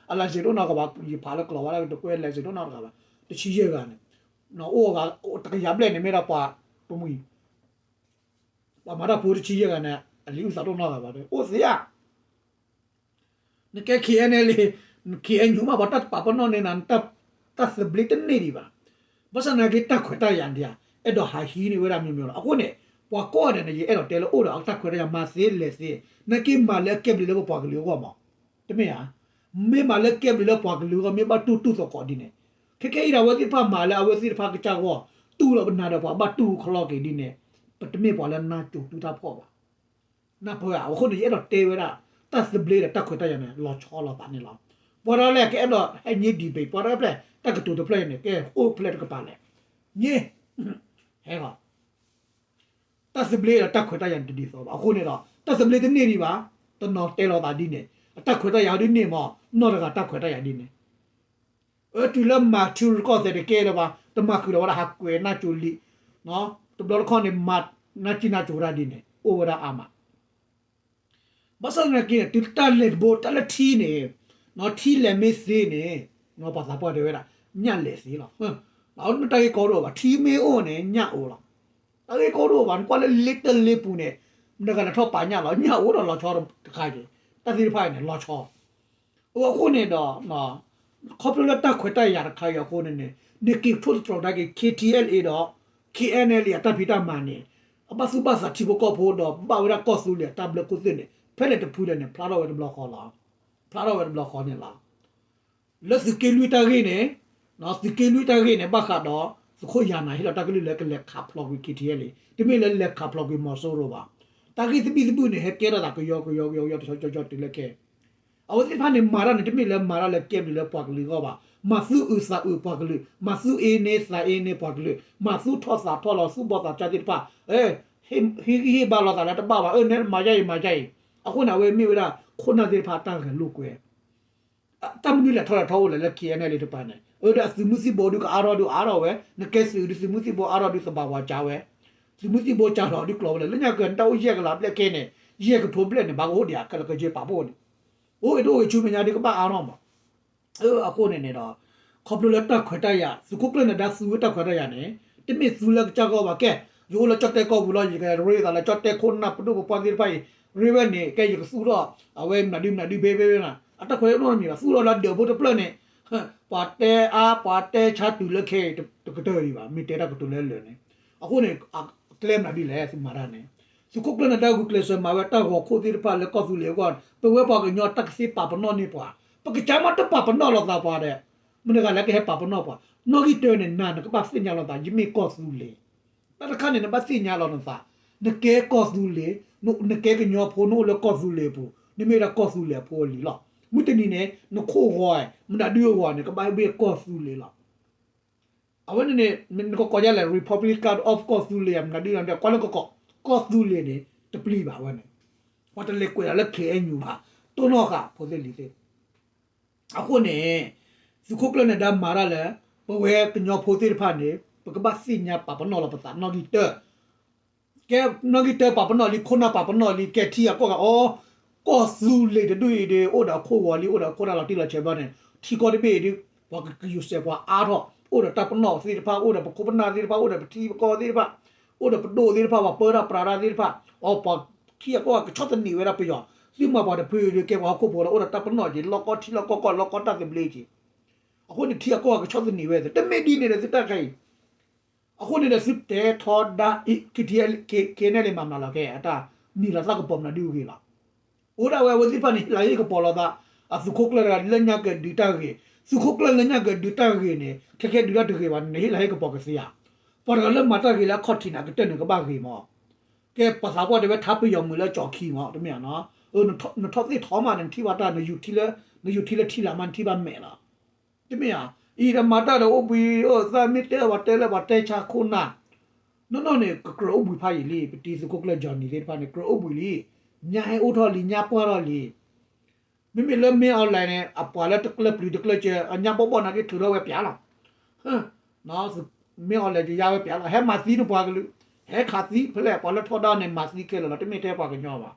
အlicenseတအိၣ်နီတဂၤဘၣ် ယဖးလၢကျိာ်ဝဲဒၣ်တကွဲ licenseတအိၣ်နီတဂၤဘၣ် တဆံယဲၢ်ဂၤန့ၣ် အိၣ်တကယၤဘျဲၣ်န့ၣ်မ့ၢ်ဒၣ်ပှၤပမှံၤ ပှၤမၤတၢ်ဖိတဆံယဲၢ်ဂၤန့ၣ် အလံာ်အုၣ်သးတအိၣ်နီတဂၤဘၣ် အိၣ်သ့ဧါ နကဲ KNLA KNU မး ပှၤတၢ်တပာ်ပနီၣ်န့ၢ်နၤ တၢ်သဘျ့တန့ၢ်ဒံးဘၣ်. ဘၣ်ဆၣ်သနာ်က့ တၢ်ခွဲးတၢ်ယာ်ဒံးဧါ အဲၣ်ဒိးဟးဟံးန့ၢ်ဝဲဒၣ်မ့ၢ်မ့ၢ်လီၤ. အဃိန့ၣ် ပှၤကိးဂၤဒဲးန့ၣ် ယအဲၣ်ဒိးတဲလၢအိၣ်ဒီးတၢ်ခွဲးတၢ်ယာ် မၤသ့လဲၤသ့ နာ်က့မၤလၢအကဲဘျုးလၢပပှၤကလုာ်အဂီၢ်မး တမ့ၢ်ဧါ. မ့ၢ်မၤလၢကဲဘျုးလၢပှၤကလုာ်အဂီၢ် မ့ၢ်ဘၣ်တူၢ်တူၢ်သကိးဒ်န့ၣ် ခဲကဲအံၤဒီး အဝဲသ့ၣ်တဖၣ်မၤလၢအဝဲသ့ၣ်တဖၣ်ကစၢ်ဂီၢ် တူၢ်လီၤပနၤဒီးပှၤဘၣ်တူၢ်ခီလီၤက့ၤဒ်န့ၣ် ပတမ့ၢ်ပှၤလၢနါစိၤတူၢ်တၢ်ဖှီၣ်ဘၣ်. နၢ်ပၢၢ်ဧါ. အဃိန့ၣ် ယအဲၣ်ဒိးတဲဝဲဒၣ် တၢ်သဘျ့ဒီးတၢ်ခွဲးတၢ်ယာ်န့ၣ် လီၤဆီလိာ်သးန့ၣ်လီၤ. ပှၤတဖၣ်လၢကအဲၣ်ဒိးဟဲညါ debate ပှၤတဖၣ် တၢ်ကတိၤတဖျၢၣ်အံၤန့ၣ် ကဲအိၣ်ဖျဲၣ်တကပၤလဲၣ်. ညါ ဟဲလီၤ. တၢ်သဘျ့ဒီးတၢ်ခွဲးတၢ်ယာ်န့ၣ်တဒ်သိးဘၣ်. အဃိန့ၣ်ဒီး တၢ်သဘျ့တန့ၢ်ဒံးဘၣ်. တနီၤတဲလိာ်သးဒ်န့ၣ် အတၢ်ခွဲးတၢ်ယာ်ဒ်န့ၣ်မး နီၢ်တဂၤတၢ်ခွဲးတၢ်ယာ်ဒ်န့ၣ် အတုၤလၢမၤထံရူၢ်ကီၢ်သဲးတကဲလၢၤဘၣ်, တမၤဃုာ်လီၤဝဲဒၣ်ဟးကွဲးနၢ်ကၠိလံ, တဘျီတခီၣ်န့ၣ် မၤနၢ်ကၠံနၢ်ကၠိတၢ်ဒ်န့ၣ် အိၣ်ဝဲဒၣ်အါမး. ဘၣ်ဆၣ်သနာ်က့န့ၣ် တုၤတၢ်လဲၤတဘိ တၢ်လၢထံန့ၣ်, ထံလဲၤမ့ၢ်သ့န့ၣ်, ပှၤသးပှၢ်တဲဝဲဒၣ် ညၣ်လဲၤသ့လီၤ. အဝဲမ့ၢ်တၢ်ဂ့ၢ်ကီတအိၣ်ဘၣ်, ထံမ့ၢ်အိၣ်န့ၣ် ညၣ်အိၣ်လီၤ. တၢ်ဂ့ၢ်ကီတအိၣ်ဘၣ်, နကွၢ်လၢလ့တၢ်လ့ပူၤန့ၣ်, မတၤဂၤလဲၤထီၣ်ပာ်ညၣ်လီၤ, ညၣ်အိၣ်ဒီးလီၤဆီတခါက့ၤ, တၢ်သ့ၣ်တဖၣ်န့ၣ် လီၤဆီ အဃိန့ၣ်ဒီး ခီဖျိလၢတၢ်ခွဲးတၢ်ယာ်တခါအံၤအဃိန့ၣ်န့ၣ် နက့ၤထိၣ်သတြီၤကဒါက့ၤ KTLA ဒီး KNLA အတၢ်ဖံးတၢ်မၤန့ၣ် အဘၣ်သူၣ်ဘၣ်သးထံဖိကီၢ်ဖိဒီး ဘၣ်ဝဲဒၣ်ကီၢ်သူလ့ၤအတၢ်ဘျၢခိၣ်သ့ၣ်န့ၣ် ဖဲလဲၣ်တဖုလဲၣ်န့ၣ် ဖျါထီၣ်ဝဲတဘျီဃီလီၤ. ဖျါထီၣ်ဝဲတဘျီဃီန့ၣ်လီၤ. လၢသုးက့လွံၢ်တၢ်ဂ့ၢ်န့ၣ်, သုးက့လွံၢ်တၢ်ဂ့ၢ်န့ၣ် ဘၣ်ဃးဒီး သုးခိၣ်ယၤနၤဟ့ၣ်လီၤတၢ်ကလုၢ်လၢကလဲၤခးဖျိးကွံာ် KTLA တမ့ၢ်လၢလဲၤခးဖျိးကွံာ်မီၤစိရိၤဘၣ်. တၢ်ဂ့ၢ်သဘံၣ်သဘုၣ်န့ၣ် ဟဲကဲထီၣ်သးကယီကယီကယီကယီတဆီဆီဆီတုၤလၢခဲ အဝဲသ့ၣ်တဖၣ်န့ၣ် မၤတၢ်န့ၣ် တမ့ၢ်လၢမၤတၢ်လၢကဲဘျုးလၢပှၤကလုာ်အဂီၢ်ဘၣ်. မၤသူၣ်အုးသးအုးပှၤကလုာ်, မၤသူၣ်အ့န့သးအ့န့ပှၤကလုာ်, မၤသူၣ်ထီၣ်သးထီၣ်လီၤသူၣ်ဘီၣ်သးစၢ်သ့ၣ်တဖၣ်, ဟ့ၣ်ဂံၢ်ဟ့ၣ်ဘါလိာ်သးလၢတဘၣ်ဘၣ်, အၢ နဲမၤယါအံၤမၤယါအံၤ. အဃိန့ၣ် အဝဲမ့ၢ်ဝဲဒၣ် ခိၣ်နၢ်သ့ၣ်တဖၣ်တၢ်ဂဲၤလိာ်ကွဲ တၢ်မနုၤလဲၤထီၣ်လဲၤထီအိၣ်လဲၣ်လၢ KNLA တပၤန့ၣ်, အဝဲဒၣ်အသုးမုၢ်သံၣ်ဘိဒုးကအါထီၣ်ဒုးအါထီၣ်ဝဲ, နကဲသုးဒုးသုးမုၢ်သံၣ်ဘိအါထီၣ်ဒုးသဘၣ်ဝၤကၢဝဲ, သုးမုၢ်သံၣ်ဘိကၢထီၣ်ဒုးကျိၤဝဲလဲၣ်, လၢညါကတၢၢ်အိၣ်ယဲၢ်ကလးဘျဲၣ်ခဲန့ၣ်, ယဲၢ်ကထိဘျဲၣ်န့ၣ် ဘၣ်ကအိၣ်ဒံးဧါ ခဲလၢာ်ကယဲၢ်ပာ်ဖှိၣ်န့ၣ်, အိၣ်အ့ၣ်တအိၣ်ဂ့ၤဆူမဲာ်ညါဒုးကဘၣ်အါထီၣ်မး အဃိန့ၣ်န့ၣ်ဒီး ခီဖျိလၢတၢ်ခွဲးတၢ်ယာ် သုးခိၣ်ကျၢၢ်နၢၤဒါသူဝဲတၢ်ခွဲးတၢ်ယာ်န့ၣ် တမ့ၢ်သူလၢကစၢ်ဂီၢ်ဘၣ်ကဲ, ယအိၣ်လၢကၠီၣ်တဲၣ်ကီၢ်ပူၤလီၤ, ယကရ့သးလၢကၠီၣ်တဲၣ်ခိၣ်နၢ်ပဒိၣ်ပပှၢ်သ့ၣ်တဖၣ်အံၤ, ရ့ဝဲန့ၣ် ကဲယကသူၣ်ထီၣ် အဝဲမနုၤဒုမနုၤဒုဖဲဖဲဖဲနၤ, အတၢ်ခွဲးတၢ်ယာ်နီတမံၤဘၣ်, သူၣ်ထီၣ်လၢဒၢးဖိတဖျၢၣ်န့ၣ် ပှၤတဲအါ ပှၤတဲဆါတုၤလၢခဲအံၤတကတၢၢ်ဒံးဘၣ်, မ့ၢ်တဲတၢ်ကတိၤလၢလၢာ်န့ၣ်, အဃိန့ၣ် ကျဲမနုၤဒ်လဲၣ် သုမၤတၢ်န့ၣ်, သုးခိၣ်ကျၢၢ်နၢၤဒါဂုာ်ကျဲးစၢးမၤဝဲတၢ်ဂီၤခိၣ်သ့ၣ်တဖၣ်လၢကီၢ်သူလ့ၤ, ပဝဲပှၤကညီတၢ်ကသ့ပာ်ပနီၣ်န့ၢ်ပှၤ, ပကစၢ်မ့ၢ်တပာ်ပနီၣ်လိာ်သးပှၤဒီး မတၤတဂၤလၢကဟဲပာ်ပနီၣ်ပှၤ, နီၣ်ဂံၢ်တၢန့ၣ် နၤနကဘၣ်သ့ၣ်ညါလိာ်သး ယမ့ၢ်ကီၢ်သူလ့ၤ, တၢ်တခါန့ၣ် နဘၣ်သ့ၣ်ညါလီၤနသး, နကဲကီၢ်သူလ့ၤ, နကဲကညီဖိ နအိၣ်လၢကီၢ်သူလ့ၤအပူၤ, နမ့ၢ်ဝဲဒၣ်ကီၢ်သူလ့ၤအဖိအလံၤလီၤ, မုၢ်တနံၤန့ၣ် နခိၣ်ဂီၤ မတၤဒုအဂီၤန့ၣ် ကဘၣ်ဟ့ၣ်ဘ့ၣ်ကီၢ်သူလ့ၤလီၤ. အဝဲန့ၣ်န့ၣ် နကကိးဒ်လဲၣ် Republic of ကီၢ်သူလ့ၤ မနုၤဒ်လဲၣ် ကွၢ်လၢကီၢ်သူလ့ၤန့ၣ် တပျံၤဘၣ်ဝဲန့ၣ်, ပှၤတလဲၤကွဲးဒၣ်လၢ KNU ဘၣ်, တိၢ်နီၣ်ဃာ်ဖိသ့ၣ်လံၤသ့ၣ်, အဃိန့ၣ် သုးခိၣ်ကျၢၢ်နၢၤဒါမၤတၢ်လၢ ပဝဲကညီဖိသ့ၣ်တဖၣ်န့ၣ် ပကဘၣ်သ့ၣ်ညါပာ်ပနီၣ်လီၤပသးနီၣ်ဂံၢ်တၢ ကဲနီၣ်ဂံၢ်တၢပာ်ပနီၣ်လံ ခိၣ်နၢ်ပာ်ပနီၣ်လံ ကဲထံအကီၢ်ဂၤအီၤ, ကီၢ်သူလ့ၤတဒူၣ်အံၤဒီး အိၣ်ဒီးအခိၣ်ဂီၤလံ အိၣ်ဒီးအခိၣ်နၢ်လီၤတံၢ်လီၤဆဲးဘျီန့ၣ် ထံကီၢ်တဘ့ၣ်အံၤဒီး ပှၤကယူၤစဲးပှၤအါထီၣ် အိၣ်ဒီးတၢ်ပနီၣ်သ့ၣ်တဖၣ် အိၣ်ဒီးပခိၣ်ပနၢ်သ့ၣ်တဖၣ် အိၣ်ဒီးပထံပကီၢ်သ့ၣ်တဖၣ် အိၣ်ဒီးပဒိၣ်သ့ၣ်တဖၣ် ပှၤပၢတၢ်ပြးတၢ်သ့ၣ်တဖၣ် အီၤပှၤထံအကီၢ်ဂၤကဆီၣ်သနံးဝဲဒၣ်ပယီၤ သုမၤပှၤတဖုဒီးကဲပှၤဟီၣ်ခိၣ်ဖိဒီး အိၣ်ဒီးတၢ်ပနီၣ်က့ၤ လီၢ်ကီၢ်ထံလီၢ်ကီၢ်ကီၢ် လီၢ်ကီၢ်တၢ်သဘျ့က့ၤ အဃိန့ၣ် ထံအကီၢ်ဂၤကဆီၣ်သနံးဝဲ တမ့ၢ်ဒ်န့ၣ်ဒီးသုတၢ်ခဲအံၤ အဃိန့ၣ်ဒီးသုတဲထီဒါ KNLA မၤမနုၤလီၤကဲ အတၢ်နံၤလီၤသးကပီၤမနုၤဒ်အဂ့ၤလီၤ. အိၣ်ဒၣ်ဝဲအဝဲသ့ၣ်တဖၣ်န့ၣ် ဟ့ၣ်လၤဟ့ၣ်ကပီၤလိာ်သး အသုးခိၣ်ကျၢၢ်တဂၤလၢညါကဒုးတၢ်ဂ့ၤ, သုးခိၣ်ကျၢၢ်လၢညါကဒုးတၢ်ဂ့ၤန့ၣ် ခဲခဲဒုးတၢ်တဂ့ၤဘၣ်န့ၣ် နဟ့ၣ်လၤဟ့ၣ်ကပီၤကသ့ဧါ. ပှၤတဂၤလၢမၤတၢ်ဂ့ၤလၢအခီၣ်ထံးန့ၣ် အကတၢၢ်န့ၣ်ကဘၣ်ဂ့ၤမး. ကဲပှၤသးပှၢ်တဲဝဲထါပယီၤမုၢ်လၢကၠီၤခံမး တမ့ၢ်ဧါနီၤ, နထီၣ်သ့ၣ်ထီမးန့ၣ် နထံၣ်ဘၣ်တၢ် နယူၤထံလၢထံလာ်မး နထံၣ်ဘၣ်မဲာ်လီၤ. တမ့ၢ်ဧါ, အံၤဒီးမၤတၢ်ဒီးအိၣ်ဘှံးအိၣ်သါ မ့ၢ်တဲပှၤတဲလၢပှၤတဲဆါခိၣ်နၢ်, နီၢ်နီၢ်န့ၣ် ကကြၢးအိၣ်ဘှံးဖးယံာ်လံ ပတံၤသုးခိၣ်ကျၢၢ် Johnny သ့ၣ်တဖၣ်န့ၣ် ကြၢးအိၣ်ဘှံးလံ, ညါဟဲအိၣ်ထီၣ်လံ ညါပှၢ်ထီၣ်လံ. မ့မ့ၢ်လၢ မင်းအောင်လှိုင် န့ၣ် အပှၤလၢတကျၢၢ်ပျုၤတကျၢၢ်စၢၤ အညါဘီၣ်ဘီၣ်နာ်က့ထုးထီၣ်ဝဲပျးလီၤ. မင်းအောင်လှိုင် ယယါဝဲပျးလီၤ ဟဲမၤသံနပှၤကလုာ်, ဟဲခးသံဖဲလဲၣ် ပှၤလၢထီဒါန့ၣ် မၤသံခဲလၢာ်လီၤ တမ့ၢ်ထဲပှၤကညီဘၣ်.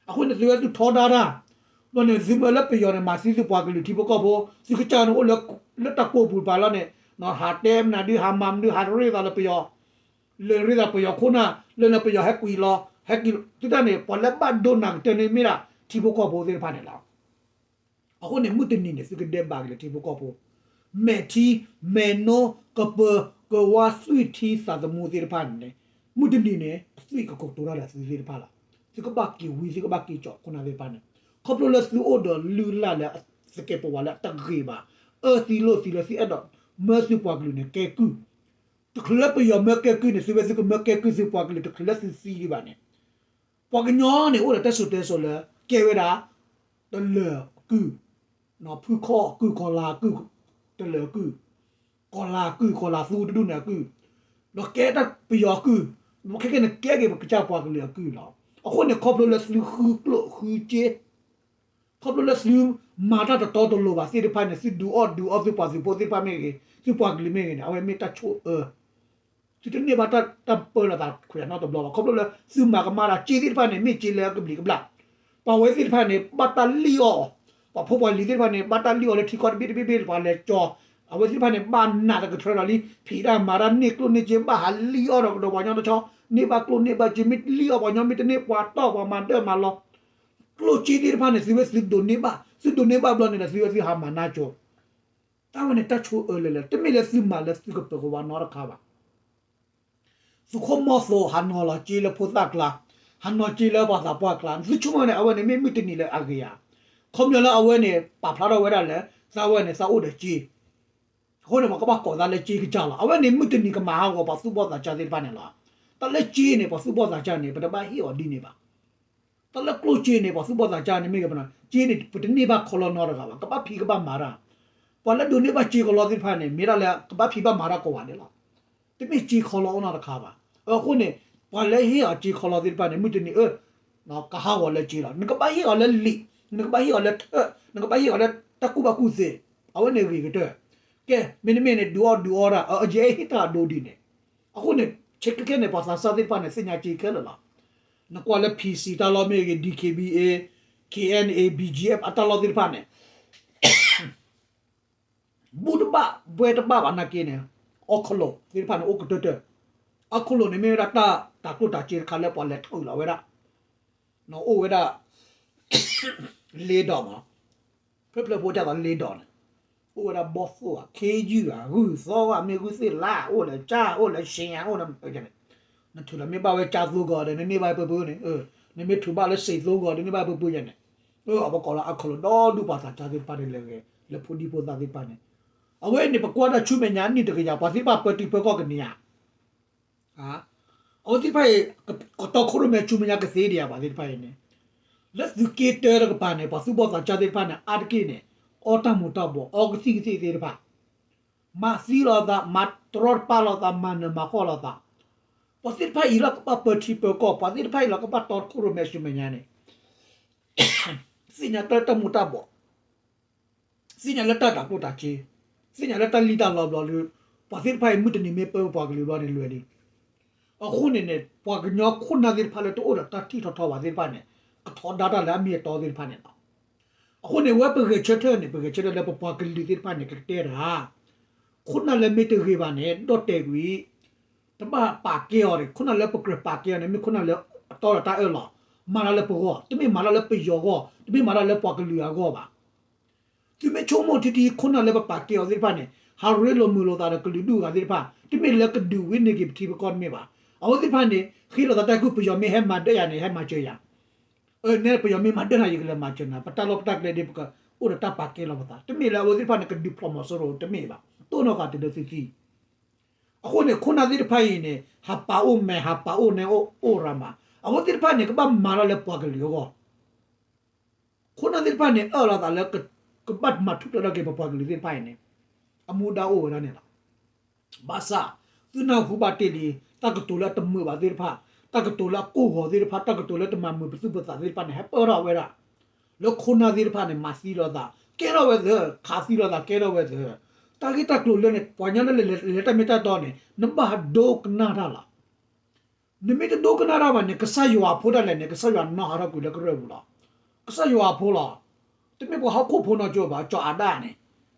အဃိန့ၣ်သုဝဲသုထီဒါတၢ်, ဘျီန့ၣ်သုမၢလၢပယီၤန့ၣ် မၤသံသုပှၤကလုာ်ထံဖိကီၢ်ဖိ, သုကစၢ်န့ၣ်အိၣ်လၢတၢ်ကိၢ်ပူၤတပၤလီၤန့ၣ်, ဟးတဲမနုၤဒု ဟးမၤမနုၤ ဟးရ့သးလၢပယီၤ, လဲၤရ့သးပယီၤခိၣ်နၢ် လၢန့ၣ်ပယီၤဟဲကွံာ်လီၤ, ဟဲက့ၤသုတၢ်န့ၣ် ပှၤလၢဘၣ်ဒိနၤကတၢၢ်န့ၣ်မ့ၢ်ဒၣ် ထံဖိကီၢ်ဖိသ့ၣ်တဖၣ်န့ၣ်လီၤ. အဃိန့ၣ် မုၢ်တနံၤန့ၣ် သုကဒဲးဘးက့ၤလၢထံဖိကီၢ်ဖိ, မဲာ်ထံ, မဲာ်နိ, ကပၢၤ, ကဝါ, သွံၣ်ထံသးသမူသ့ၣ်တဖၣ်န့ၣ်, မုၢ်တနံၤန့ၣ် အသွံၣ်ကကိးကတိၤတၢ်ဒီးသုသ့ၣ်တဖၣ်လီၤ. သုကဘၣ်က့ၤဝံ သုကဘၣ်က့ၤကၠီးခိၣ်နၢ်သ့ၣ်တဖၣ်န့ၣ်, ခီဖျိလၢသုအိၣ်ဒီးလုၢ်လၢ်လၢသကဲးပဝးလၢအတဂ့ၤဘၣ်, အၢသံလိာ်သံလၢသုအဲၣ်ဒိးမၢသုပှၤကလုာ်န့ၣ်ကဲကုၢ်, တချုးလၢပယီၤမၢကဲကုၢ်န့ၣ် သုဝဲသုကမၢကဲကုၢ်သုပှၤကလုာ် တချုးလၢသုသံဒံးဘၣ်န့ၣ် ပှၤကညီန့ၣ် အိၣ်ဒီးတၢ်စိၤတဲစိၤလၢ ကဲဝဲဒၣ် တလၢၤအကုၢ်, ဖုခီၣ်အကုၢ် ကီၤလၤအကုၢ်, တလၢၤအကုၢ်, ကီၤလၤအကုၢ် ကီၤလၤသူတဒူၣ်န့ၣ်အကုၢ်, ဒီးကဲတၢ်ပယီၤအကုၢ်, ခဲကနံၣ်န့ၣ်ကဲက့ၤပကစၢ်ပှၤကလုာ်အကုၢ်လီၤ. အဃိန့ၣ် ခီဖျိလၢသုဃုကျိၣ်ဃုစ့ ခီဖျိလၢသုမၤတၢ်တတီတလိၤဘၣ်သ့ၣ်တဖၣ်န့ၣ် သုဒုးအီၣ်ဒုးအီသုပှၤသုးဖိသ့ၣ်တဖၣ်မ့ၢ်ဂ့ၤ သုပှၤကလုာ်မ့ၢ်ဂ့ၤန့ၣ် အဝဲမ့ၢ်တၢ်ဆိၣ်အၢ သုတန့ၢ်ဘၣ်တၢ်ပၢလီၤသးခွဲးနီတဘျီဘၣ်. ခီဖျိလၢသုမၤကမၣ်တၢ်စ့သ့ၣ်တဖၣ်န့ၣ် မ့ၢ်စ့လၢအကဘျံးကဘျၣ်, ပှၤဝဲသ့ၣ်တဖၣ်န့ၣ် ဘၣ်တၢ်လံၣ်အီၣ်, ပှၤဖိပှၤလံၤသ့ၣ်တဖၣ်န့ၣ် ဘၣ်တၢ်လံၣ်အီၣ်လၢထံကီၢ်တဘ့ၣ်တဘ့ၣ်ဘ့ၣ် ပှၤလဲၤကၠီ, အဝဲသ့ၣ်တဖၣ်န့ၣ် ဘၣ်နးတကထြၢဒီးလံ, ဖံးတၢ်မၤတၢ်န့ၢ်ကျိၣ်န့ၢ်စ့ ဘၣ်ဟးလံၣ်အီၣ်ဒီးကဒီးပှၤကညီတဆီ, န့ၢ်ဘၣ်ကျိၣ်န့ၢ်ဘၣ်စ့ မ့ၢ်လံၣ်အီၣ်ပှၤကညီ မ့ၢ်တန့ၢ်ပှၤတီၢ်ပှၤမၤဒၢၣ်မၤလီၤ ကျိၣ်စ့သ့ၣ်တဖၣ်န့ၣ် သုဝဲသုဒိးန့ၢ်ဘၣ်, သုဒိးန့ၢ်ဘၣ်ဘျီန့ၣ်ဒီး သုဝဲသုဟးမၤနၢ်ကၠိ, တၢ်ဝဲန့ၣ်တၢ်ဆိၣ်အၢလၢလၢ တမ့ၢ်လၢသုမၤလၢသုကပၢၤကဝါနီတခါဘၣ်. သုးခိၣ်မီၤသိးဟးနီၤလီၤစ့လၢဖိသၣ်ကျါ, ဟးနီၤစ့လၢပှၤသးပှၢ်ကျါ, သုဆိကမိၣ်န့ၣ် အဝဲန့ၣ်မ့ၢ်မုၢ်တနံၤလၢအဂ့ၤဧါ. ခီပညီလၢအဝဲန့ၣ် ပာ်ဖျါထီၣ်ဝဲဒၣ်လၢ သးဝဲန့ၣ် သးအိၣ်ဒီးစ့ အဃိန့ၣ် ပှၤကဘၣ်ကိးသးလၢစ့ကစၢ်လီၤ. အဝဲန့ၣ်မုၢ်တနံၤကမၤဟးဂီၤပှၤသူၣ်ဘီၣ်သးစၢ်သ့ၣ်တဖၣ်န့ၣ်လီၤ. တၢ်လၢစ့န့ၣ် ပှၤသူၣ်ဘီၣ်သးစၢ်န့ၣ် ပတဘၣ်ဟ့ၣ်အီၤဒ်န့ၣ်ဘၣ်. တၢ်လၢကျိၣ်စ့န့ၣ် ပှၤသူၣ်ဘီၣ်သးစၢ်န့ၣ်မ့ၢ်ဂ့ၤပနီၤ စ့န့ၣ် ပတန့ၢ်ဘၣ်ခီလီနီတဂၤဘၣ်, ကဘၣ်ဖံးကဘၣ်မၤတၢ်. ပှၤလၢဒိးန့ၢ်ဘၣ်စ့ခီလီသ့ၣ်တဖၣ်န့ၣ် မ့ၢ်ဒၣ်လၢကဘၣ်ဖံးဘၣ်မၤတၢ်ကိးဂၤဒဲးလီၤ. တမ့ၢ်စ့ခီလီအိၣ်နီတခါဘၣ်. အဃိန့ၣ် ပှၤလၢဟ့ၣ်အီၤစ့ခီလီသ့ၣ်တဖၣ်န့ၣ် မုၢ်တနံၤအၢ ကဟးဂီၤလၢစ့လီၤ. နကဘၣ်ဟ့ၣ်အီၤလၢလံာ်, နကဘၣ်ဟ့ၣ်အီၤလၢထၢၣ်, နကဘၣ်ဟ့ၣ်အီၤလၢတၢ်ကူၣ်ဘၣ်ကူၣ်သ့, အဝဲန့ၣ်ဂ့ၤကတၢၢ်. ကဲ မ့တမ့ၢ်န့ၣ် ဒုးအီၣ်ဒုးအီတၢ် အယဲဟ့ၣ်တၢ်အဒိဒ်န့ၣ်, အဃိန့ၣ် ခဲခဲန့ၣ် ပှၤသးစၢ်သ့ၣ်တဖၣ်န့ၣ် သ့ၣ်ညါက့ခဲလၢာ်လီၤ. နကွၢ်လၢ P C တၢ်လီၢ်မ့ၢ်ဂ့ၤ D K B A, K N A, B G F အတၢ်လီၢ်သ့ၣ်တဖၣ်န့ၣ် ဘူၣ်တဘၣ်ဘှဲတဘၣ်ဘၣ်နာ်က့န့ၣ်, အီၣ်ခိၣ်လိာ်သ့ၣ်တဖၣ်န့ၣ် အိၣ်ကတၢၢ်တၢၢ်, အီၣ်ခိၣ်လိာ်န့ၣ်မ့ၢ်ဝဲဒၣ်တၢ်တၤကျိၣ်တၤစ့တခါလၢပှၤလဲၤထုးလီၤဝဲဒၣ်, အိၣ်ဝဲဒၣ် လ့ဒီးမး, ဖျၢၣ်ဖျၢၣ်ဖိဒ်သိးလ့ဒီးန့ၣ်, အိၣ်ဝဲဒၣ်ဘီၣ်သိၣ်ဧါ ခ့ယုၢ်ဧါ ဂုၢ်သီဧါ မ့ၢ်ဂုၢ်သ့ၣ်လါ အိၣ်လၢကၠၢ် အိၣ်လၢရှ့ဧါ အိၣ်လၢ နထုးလီၤမ့ၢ်ဘၣ်ဝဲကၠၢ်သိကီးဒီး နန့ၢ်ဘၣ်ပၢပၢန့ၣ်, နမ့ၢ်ထုးဘၣ်လၢစ့သိကီးဒီး နန့ၢ်ဘၣ်ပၢပၢယဲန့ၣ်, အဝဲကိးလၢအီၣ်ခိၣ်လိာ်ဒီဒူၣ် ပှၤသးစၢ်သ့ၣ်တဖၣ်န့ၣ်လဲၤဂဲၤ လၢဖိဒံဖိသၣ်သ့ၣ်တဖၣ်န့ၣ်, အဝဲန့ၣ် ပကွၢ်တၢ်ဆူမဲာ်ညါနံၣ်တကယၤ ပှၤသ့ၣ်တဖၣ်ပၢထံပၢကီၢ်ကန့ၢ်ဧါ အဝဲသ့ၣ်တဖၣ်အံၤ ကတီခိၣ်ရိၣ်မဲဆူမဲာ်ညါကသ့ဒံးဧါ ပှၤသ့ၣ်တဖၣ်အံၤန့ၣ်, လၢသုးက့တၢတကပၤန့ၣ် ပှၤသူၣ်ဘီၣ်သးစၢ်သ့ၣ်တဖၣ်န့ၣ် အါတက့ၢ်န့ၣ် အီၣ်တၢ်မူၤတၢ်ဘှီး အီကသံၣ်ကသ့ၣ်သ့ၣ်တဖၣ်, မၤသံလိာ်သး မၤတရီတပါလိာ်သး မၤနၢၤမၤဃီၣ်လိာ်သး, ပှၤသ့ၣ်တဖၣ်အံၤလီၤကဘၣ်ပၢထံပၢကီၢ် ပှၤသ့ၣ်တဖၣ်အံၤလီၤကဘၣ်တီခိၣ်ရိၣ်မဲဆူမဲာ်ညါန့ၣ် သ့ၣ်ညါတၢ်လၢတၢ်မူၤတၢ်ဘှီး, သ့ၣ်ညါလၢတၢ်တၤကျိၣ်တၤစ့, သ့ၣ်ညါလၢတၢ်လံၣ်တၢ်လီဘျီဒီး, ပှၤသ့ၣ်တဖၣ်အံၤမုၢ်တနံၤမ့ၢ်ပၢပှၤကလုာ်ဘျီန့ၣ်လွဲလံ. အဃိန့ၣ်န့ၣ် ပှၤကညီခိၣ်နၢ်သ့ၣ်တဖၣ်လၢတအိၣ်ဒီးတၢ်ထံၣ်ထီၣ်ထီဘၣ်သ့ၣ်တဖၣ်န့ၣ် ကထီဒါတၢ်လၢအမ့ၢ်အတီသ့ၣ်တဖၣ်န့ၣ်လီၤ. အဃိန့ၣ် ဝဲပဂဲၤဆၢထၢၣ်န့ၣ် ပဂဲၤဆၢထၢၣ်လၢပပှၤကလုာ်သ့ၣ်တဖၣ်န့ၣ် ကကတဲတၢ် ခိၣ်နၢ်လၢမ့ၢ်တဂ့ၤဘၣ်န့ၣ် ဒီၣ်တဲာ်ကွံာ် တဘၣ်ပာ်ကဲအီၤန့ၣ် ခိၣ်နၢ်လၢပကြၢးပာ်ကဲအီၤန့ၣ် မ့ၢ်ခိၣ်နၢ်လၢအတီဒီးတၢ်အၢၣ်လီၤ, မၤတၢ်လၢပဂီၢ် တမ့ၢ်မၤတၢ်လၢပယီၤအဂီၢ် တမ့ၢ်မၤတၢ်လၢပှၤကလုာ်အဂီၢ်ဘၣ်. သုမ့ၢ်ဆိကမိၣ်ထံထံ ခိၣ်နၢ်လၢပပာ်ကဲအီၤသ့ၣ်တဖၣ်န့ၣ် ဟးရ့လိာ်မုာ်လိာ်သးဒီးကလုာ်ဒူၣ်အဂၤသ့ၣ်တဖၣ် တမ့ၢ်လၢကဒုးဝံၤန့ၢ်က့ၤပထံပကီၢ်တမ့ၢ်ဘၣ်. အဝဲသ့ၣ်တဖၣ်န့ၣ် ဃ့လိာ်သးတၢ်ကူၣ် ပယီၤမ့ၢ်ဟဲမၤဒၢးယၤန့ၣ် ဟဲမၤစၢၤယၤ နဲပယီၤမ့ၢ်မၤဒၢးနၤ ယကလဲၤမၤစၢၤနၤ ပတၢ်လီၢ်ပတၢ်ကျဲဒ် ပကအိၣ်ဒီးတၢ်ပာ်ကဲလိာ်ပသး တမ့ၢ်လၢအဝဲသ့ၣ်တဖၣ်န့ၣ် ကဒုးဖျိးမီၤစိရိၤတမ့ၢ်ဘၣ်, တိၢ်နီၣ်ဃာ်တုၤလၢသုသံ. အဃိန့ၣ် ခိၣ်နၢ်သ့ၣ်တဖၣ်အံၤန့ၣ် ဟးပာ်အိၣ်မဲ ဟးပာ်အိၣ်နဲအိၣ်ရၤမး, အဝဲသ့ၣ်တဖၣ်န့ၣ် ကဘၣ်မၤတၢ်လၢပှၤကလုာ်အဂီၢ် ခိၣ်နၢ်သ့ၣ်တဖၣ်န့ၣ် အၢၣ်လီၤသးလၢ ကဘၣ်မၤထူၣ်ဖျဲးထီၣ်က့ၤပပှၤကလုာ်သ့ၣ်တဖၣ်အံၤန့ၣ် အမူဒါအိၣ်ဝဲဒၣ်န့ၣ်လီၤ. ဘၣ်ဆၣ် သုနၢ်ဟူဘၣ်တ့ၢ်လံ တၢ်ကတိၤလၢအတမုာ်ဘၣ်သ့ၣ်တဖၣ်, တၢ်ကတိၤလၢအကိၢ်ဂီၤသ့ၣ်တဖၣ်, တၢ်ကတိၤလၢတမၤမုာ်ပသူၣ်ပသးသ့ၣ်တဖၣ်န့ၣ် ဟဲပၢၢ်ထီၣ်ဝဲဒၣ် လၢခိၣ်နၢ်သ့ၣ်တဖၣ်န့ၣ် မၤသံလိာ်သး ကဲထီၣ်ဝဲသ့, ခးသံလိာ်သး ကဲထီၣ်ဝဲသ့, တၢ်ဂ့ၢ်တၢ်ကျိၤလၢန့ၣ် ပှၤကညီလၢလဲၤတၢ်မ့ၢ်တၢ်တီန့ၣ် နဘၣ်ဒိကနၣ်တၢ်လီၤ. နမ့ၢ်တဒိကနၣ်တၢ်ဘၣ်န့ၣ် ကစၢ်ယွၤအဖိဒၣ်လဲာ်န့ၣ် ကစၢ်ယွၤနီၣ်ဟးထီၣ်ကွံာ်လၢကရၢၢ်ပူၤလီၤ. ကစၢ်ယွၤအဖိလီၤ. တမ့ၢ်ပှၤဟီၣ်ခိၣ်ဖိနီၢ်ကၠိဘၣ်, စီၤအၤဒၣ်န့ၣ်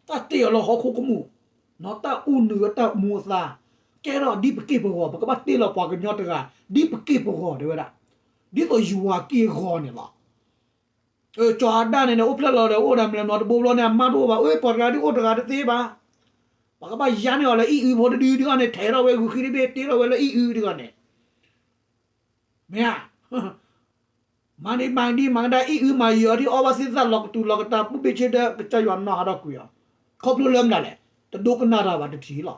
တၢ်တ့အီၤလၢဟီၣ်ခိၣ်ကမူၣ်, တၢ်အူနုာ်ဝဲတၢ်မူအသါ, ကဲထီၣ်ဒ်ပက့ၢ်ပဂီၤ, ပကဘၣ်တ့လီၤပှၤကညီတဂၤ ဒ်ပက့ၢ်ပဂီၤတဲဝဲဒၣ်, ဒ်သိးယွၤက့ၢ်ဂီၤန့ၣ်လီၤ. စီၤအၤဒၣ်န့ၣ်န့ၣ် အိၣ်ဖျဲၣ်လီၤဒီး အိၣ်ဒီးမလဲၤနီတဘိဘျီန့ၣ် အမါတအိၣ်ဘၣ်, အၢ ပှၤတဂၤဒ်အိၣ်တဂၤတသ့ဘၣ်. ပှၤကဘၣ်ယါန့ၢ်အီၤလၢအံၣ်အုဖိတဒုဒုဂီၢ်န့ၣ် ထဲးထီၣ်ဝဲဂုာ်ဃံတဘ့ၣ် တ့ထီၣ်ဝဲလၢအံၣ်အုတဂီၢ်န့ၣ် မ့ၢ်ဧါ, မၤဒံးမၤဒံးမၤကဒါ အံၣ်အုမၤယၢၤဒ်အီၣ်ဘၣ်သ့ၣ်သၣ်လီၤကတူာ်လီၤကတာ် ပူၣ်ဘ့ၣ်ဆ့ဒၢ ကစၢ်ယွၤနီၣ်ဟးထီၣ်ကွံာ်အီၤ, ခီဖျိလၢမနုၤလဲၣ်, တဒိကနၣ်တၢ်ဘၣ်တထံၣ်လီၤ.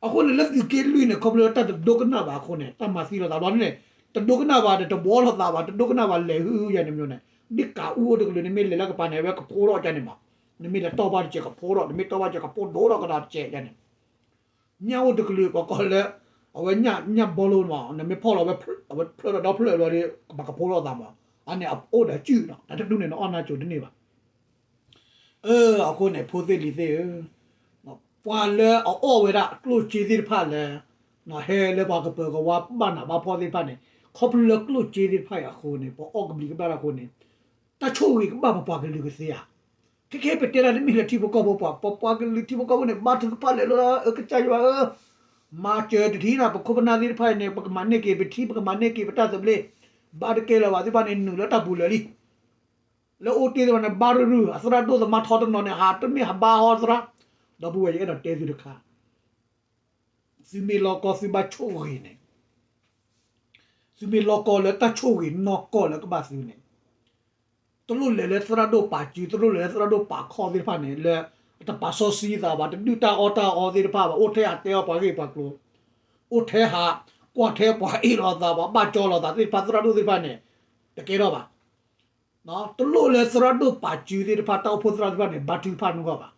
အဃိန့ၣ် လၢသုးက့လွံၢ်န့ၣ် ခီဖျိလၢတၢ်တဒိကနၣ်ဘၣ်အဃိန့ၣ် တၢ်မၤသံလိာ်သးဘျီန့ၣ် တဒိကနၣ်ဘၣ်ဒီး တဘှီလိာ်သးဘၣ် တဒိကနၣ်ဘၣ်လဲၤဟုဟုယၤန့ၣ်မ့ၢ်န့ၣ် ဒ်ကးအူအိၣ်တကလုာ် နမ့ၢ်လဲၤလၢကပၤန့ၣ် အဝဲကဖိထီၣ်ကန့ၣ်မး, နမ့ၢ်လဲၤတီၢ်ဘၣ်တစဲးကဖိထီၣ် နမ့ၢ်တီၢ်ဘၣ်တစဲးကဖိဒိၣ်ထီၣ်ကဒီးတစဲးယၤန့ၣ် ညၣ်အိၣ်တကလုာ် ပှၤကိးလၢ အဝဲညၣ်ဘီလိမး နမ့ၢ်ဖီၣ်လီၤဝဲ အဝဲဖျၢၣ်ဒီးဒီဖျၢၣ်ဘျီဒီး ကဘၣ်ကဖိထီၣ်သးမး, အန့ၣ်အအိၣ်ဒီးစုၣ်ဒီး တၢ်တဒူၣ်န့ၣ် နအီၣ်နါစိၤတန့ၢ်ဘၣ်. အဃိန့ၣ် ဖိသ့ၣ်လံၤသ့ၣ်ဧၢ, ပှၤလၢအအီၣ်ဝဲဒၣ်ကျိၣ်စ့သ့ၣ်တဖၣ်လၢ ဟဲလၢပှၤကပၢၤကဝါဘၣ်နးဘၣ်ဖှီၣ်သ့ၣ်တဖၣ်န့ၣ် ခီဖျိလၢကျိၣ်စ့သ့ၣ်တဖၣ်အံၤအဃိန့ၣ် ပှၤအီၣ်ကဘျံးကဘျၣ်တၢ်အဃိန့ၣ် တၢ်ဆိၣ်ဂ့ၤကဘၣ်ပပှၤကလုာ်ကသ့ဧါ. ခဲခဲပတဲဒၣ်တမ့ၢ်လၢထံဖိကီၢ်ဖိပှၤ ပပှၤကလုာ်ထံဖိကီၢ်ဖိန့ၣ် ဘါထုကဖၣ်လဲၤလၢ အၢ ကစၢ်ယွၤဧၢ, မၤစၢၤတထံၣ်နၤ ပခိၣ်ပနၢ်သ့ၣ်တဖၣ်အံၤန့ၣ် ပကမၤန့ၢ်က့ၤပထံ ပကမၤန့ၢ်က့ၤပတၢ်သဘျ့, ဘါတကဲလၢၤဘၣ်သ့ၣ်တဖၣ်န့ၣ် နုာ်လၢတၢ်ပူၤလၢာ်လံ. လၢအိၣ်တ့ၢ်သ့ၣ်တဖၣ်န့ၣ် ဘါရုၢ်ရုၢ် အသရၣ်ဒိၣ်သမါထီတနီၤန့ၣ် ဟးတမ့ၢ်ဟးဘါဟီသရၣ်, ဒီပုၢ်ဝဲၢ်ယအဲၣ်ဒိးတဲသုတခါ သုမ့ၢ်လီကီ သုဘၣ်ဆိၣ်ဂ့ၤန့ၣ်, သုမ့ၢ်လီကီလၢတၢ်ဆိၣ်ဂ့ၤနီၢ်ကီၢ်လၢကဘၣ်သုန့ၣ်, တလိၣ်လဲၤလၢသရၣ်ဒိၣ်ပာ်စု, တလိၣ်လဲၤလၢသရၣ်ဒိၣ်ပာ်ခီၣ်သ့ၣ်တဖၣ်န့ၣ် လၢတပာ်စီဆှံသးဘၣ်, တဒုၣ်တၢ်အီၣ်တၢ်အီသ့ၣ်တဖၣ်ဘၣ်, အိၣ်ထဲဟးတဲအီၣ်ပှၤဂ့ၢ်ပှၤကျိၤ, အိၣ်ထဲဟးကွၢ်ထဲပှၤအ့ၣ်လိာ်သး ပှၤဘၣ်ကၠီလိာ်သးသ့ၣ်တဖၣ် သရၣ်ဒိၣ်သ့ၣ်တဖၣ်န့ၣ် တကဲထီၣ်ဘၣ်. တလိၣ်လၢသရၣ်ဒိၣ်ပာ်စုသ့ၣ်တဖၣ် တၢ်အိၣ်ဖှိၣ်သရၣ်သ့ၣ်တဖၣ်န့ၣ် ဘါထုကဖၣ်နဂီၢ်ဘၣ်.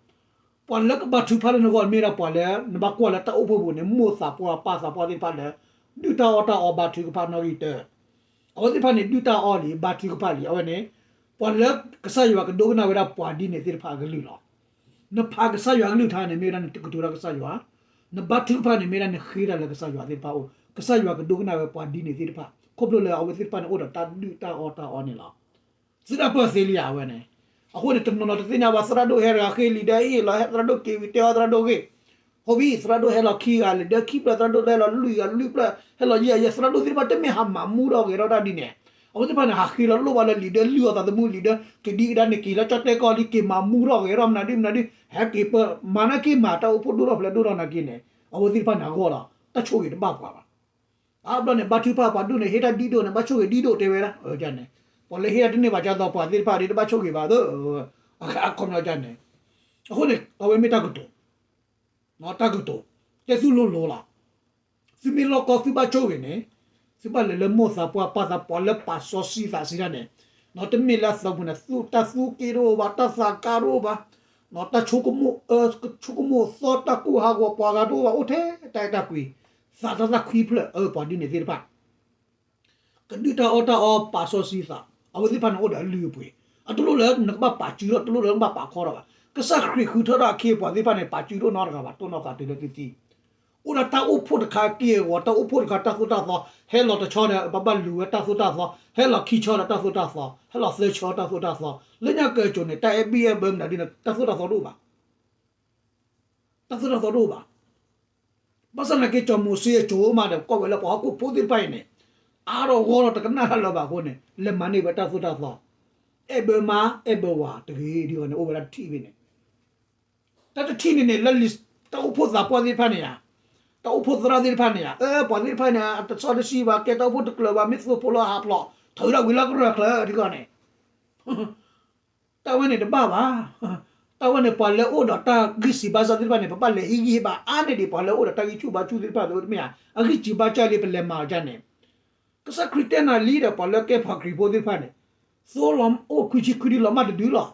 ပှၤလၢကဘါထုကဖၣ်လၢနဂီၢ် မ့ၢ်ဒၣ်ပှၤလၢ နဘၣ်ကွၢ်လၢတၢ်အိၣ်ဖှိၣ်ပူၤန့ၣ် မိၢ်သးပှၢ်ပၢ်သးပှၢ်သ့ၣ်တဖၣ်လၢ ဒုၣ်တၢ်အီၣ်တၢ်အီဘါထုကဖၣ်နီၣ်ဂံၢ်တၢ, အဝဲသ့ၣ်တဖၣ်န့ၣ် ဒုၣ်တၢ်အီၣ်လံ ဘါထုကဖၣ်လံ အဝဲန့ၣ် ပှၤလၢကစၢ်ယွၤကဒိကနၣ်ဝဲဒၣ်ပှၤဒ်န့ၣ်သ့ၣ်တဖၣ်အကလုၢ်လီၤ. နဖးကစၢ်ယွၤကလုၢ်ကထါန့ၣ် မ့ၢ်ဝဲဒၣ်နကတိၤဒီးကစၢ်ယွၤ, နဘါထုကဖၣ်န့ၣ် မ့ၢ်ဝဲဒၣ်နဃ့တၢ်လၢကစၢ်ယွၤသ့ၣ်တဖၣ်အအိၣ်, ကစၢ်ယွၤကဒိကနၣ်ဝဲပှၤဒ်န့ၣ်သ့ၣ်တဖၣ် ခီဖျိလၢအဝဲသ့ၣ်တဖၣ်န့ၣ် အိၣ်ဒီးတၢ်ဒုၣ်တၢ်အီၣ်တၢ်အီန့ၣ်လီၤ. သုတၢ်ပၢၢ်သ့လံဧါ အဝဲန့ၣ်. အဃိန့ၣ် တနီၤနီၤတသ့ၣ်ညါဘၣ် သရၣ်ဒိၣ်ဟဲတဂၤဃ့လံာ်ဒၢဟ့ၣ်လီၤ ဟဲသရၣ်ဒိၣ်က့ၤဝံၤတဲအီၤသရၣ်ဒိၣ်ဂ့ၢ်, ဟီဘံၣ် သရၣ်ဒိၣ်ဟဲလီၤခံဂၤလံာ်ဒၢခံဖျၢၣ် သရၣ်ဒိၣ်ဟဲလီၤလွံၢ်ဂၤလွံၢ်ဖျၢၣ် ဟဲလီၤယဲၢ်ဂၤယဲၢ် သရၣ်ဒိၣ်သ့ၣ်တဖၣ်တမ့ၢ်ဟးမၤမူထီၣ်ဂဲၤထီၣ်တၢ်ဒ်န့ၣ်, အဝဲသ့ၣ်တဖၣ်န့ၣ် ဟးဃ့လီၤလိၣ်ဘၣ်လၢလံာ်ဒၢလုၢ်အီၤသးသမူလံာ်ဒၢ ကဒံကဒါန့ၣ်က့ၤလၢကၠီၣ်တဲၣ်ကီၢ်လံ က့ၤမၤမူထီၣ်ဂဲၤထီၣ်မနုၤဒ်မနုၤဒ် ဟဲက့ၤပၢၢ်မၤနာ်က့ၤမၤတၢ်အိၣ်ဖှိၣ်ဒိၣ်ထီၣ်ဖျဲးဒိၣ်ထီၣ်နာ်က့ၤန့ၣ် အဝဲသ့ၣ်တဖၣ်န့ၣ်အဂီၢ်လီၤ. တၢ်ဆိၣ်ဂ့ၤတဘၣ်ပှၤဘၣ် အါဘျီန့ၣ် ဘါထုကဖၣ်ပှၤဒိၣ်န့ၣ် ဟ့ၣ်တၢ်ဒ်ဒိၣ်န့ၣ် ဘၣ်ဆိၣ်ဂ့ၤဒ်ဒိၣ်တဲဝဲဒၣ် န့ၣ်, ပှၤလၢဟ့ၣ်တၢ်တန့ၢ်ဘၣ်ကၢ်သိးပှၤသ့ၣ်တဖၣ်ဒ်တဘၣ်ဆိၣ်ဂ့ၤဘၣ်သၢ, အခီပညီန့ၣ်, အဃိန့ၣ် အဝဲမ့ၢ်တၢ်ကတိၤ, တၢ်ကတိၤ, တဲသုလိၤလိၤလီၤ. သုမ့ၢ်လီၢ်ကီသုဘၣ်ဆိၣ်ဂ့ၤန့ၣ်, သုဘၣ်လဲၤလၢမိၢ်သးပှၢ်ပၢ်သးပှၢ်လၢပာ်စီဆှံသးစံးတၢ်န့ၣ်, တမ့ၢ်လၢအသးပူၤန့ၣ် တၢ်သူၣ်က့တအိၣ်ဘၣ် တၢ်သးကါတအိၣ်ဘၣ် တၢ်ဆိကမိၣ်အၢ ဆိကမိၣ်သီတၢ်ကူၣ်ဟးဂီၤပှၤဂၤတအိၣ်ဘၣ် အိၣ်ထဲတၢ်အဲၣ်တၢ်ကွံ, သးတၢ်သၣ်ခွံဖျၢၣ်အၢပှၤဒ်န့ၣ်သ့ၣ်တဖၣ်, ကဒုၣ်တၢ်အီၣ်တၢ်အီပာ်စီဆှံသး အဝဲသ့ၣ်တဖၣ်န့ၣ်အိၣ်ဒီးအလုၢ်အပှ့ၤ, အတလိၣ်လၢနကဘၣ်ပာ်စုထီၣ် တလိၣ်လၢနကဘၣ်ပာ်ခီထီၣ်ဘၣ်. ကစၢ်ခရံာ်ဃုထၢထီၣ်အခ့အပှၤသ့ၣ်တဖၣ်န့ၣ် ပာ်စုတအိၣ်နီတဂၤဘၣ် တိၢ်နီၣ်သးတုၤလၢသုသံ အိၣ်ဒီးတၢ်အိၣ်ဖှိၣ်တခါက့ၢ်အဂီၤ တၢ်အိၣ်ဖှိၣ်တခါတၢ်သိၣ်တၢ်သီ ဟဲလီၤတဆီဒီး ပဘၣ်လူၤဝဲတၢ်သိၣ်တၢ်သီ ဟဲလီၤခံဆီဒီးတၢ်သိၣ်တၢ်သီ ဟဲလီၤသၢဆီတၢ်သိၣ်တၢ်သီ လၢညါကၢၤကိၤန့ၣ် တၢ်အဲၣ်ဘံၣ်အဲၣ်ဘၢမနုၤဒ်န့ၣ် တၢ်သိၣ်တၢ်သီတအိၣ်ဘၣ် တၢ်သိၣ်တၢ်သီတအိၣ်ဘၣ်. ဘၣ်ဆၣ်သနာ်က့ စီၤမိၤၡ့အစိၤမးဒီး ကွၢ်ဝဲလၢပှၤဟီၣ်ခိၣ်ဖိသ့ၣ်တဖၣ်အံၤန့ၣ် အါထီၣ်ဂီၢ်ထီၣ်တကနၣ်တၢ်လၢၤဘၣ်အဃိန့ၣ် လဲၤမၤန့ၢ်ဝဲတၢ်သိၣ်တၢ်သီ အဲၣ်ဘၢမါ အဲၣ်ဘၢဝၤတဂ့ၤဒ်အံၤန့ၣ် အိၣ်ဝဲဒၣ်တထံၣ်ဖဲန့ၣ် တၢ်တထံၣ်န့ၣ်န့ၣ် လၢလံာ် တၢ်အိၣ်ဖှိၣ်သးပှၢ်သ့ၣ်တဖၣ်န့ၣ်ဧါ, တၢ်အိၣ်ဖှိၣ်သရၣ်သ့ၣ်တဖၣ်န့ၣ်ဧါ, အၢ ပှၤသ့ၣ်တဖၣ်န့ၣ် တစီတဆှံဘၣ် ကဲတၢ်အိၣ်ဖှိၣ်တကျၢၤဘၣ် မ့ၢ်သိဖိလီၤဟးဖျိး ထုးဒၣ်ဝံၤလၢကရၢၢ်ချၢထံကီၢ်န့ၣ် တၢ်ဝဲန့ၣ်တဘၣ်ဘၣ်. တၢ်ဝဲန့ၣ် ပှၤလၢအိၣ်ဒီးတၢ်ဂံၢ်စၢ်ဘါစၢ်သ့ၣ်တဖၣ်န့ၣ် ပဘၣ်လဲၤဟ့ၣ်ဂံၢ်ဟ့ၣ်ဘါအါန့ၢ်ဒံး ပှၤလၢအိၣ်ဒီးတၢ်ဂံၢ်ဆူၣ်ဘါဆူၣ်သ့ၣ်တဖၣ် တမ့ၢ်ဧါ, အဂံၢ်စၢ်ဘါစၢ်လံ ပလဲၤမၤအီၤဒ်န့ၣ် ကစၢ်ခရံာ်တဲနၤလံဒီး ပှၤလၢကဲပှၤခရံာ်ဖိသ့ၣ်တဖၣ်န့ၣ် သိလီၤအိၣ်ခွံဆံခွံဒံးလီၤမၢ်တဒုလီၤ.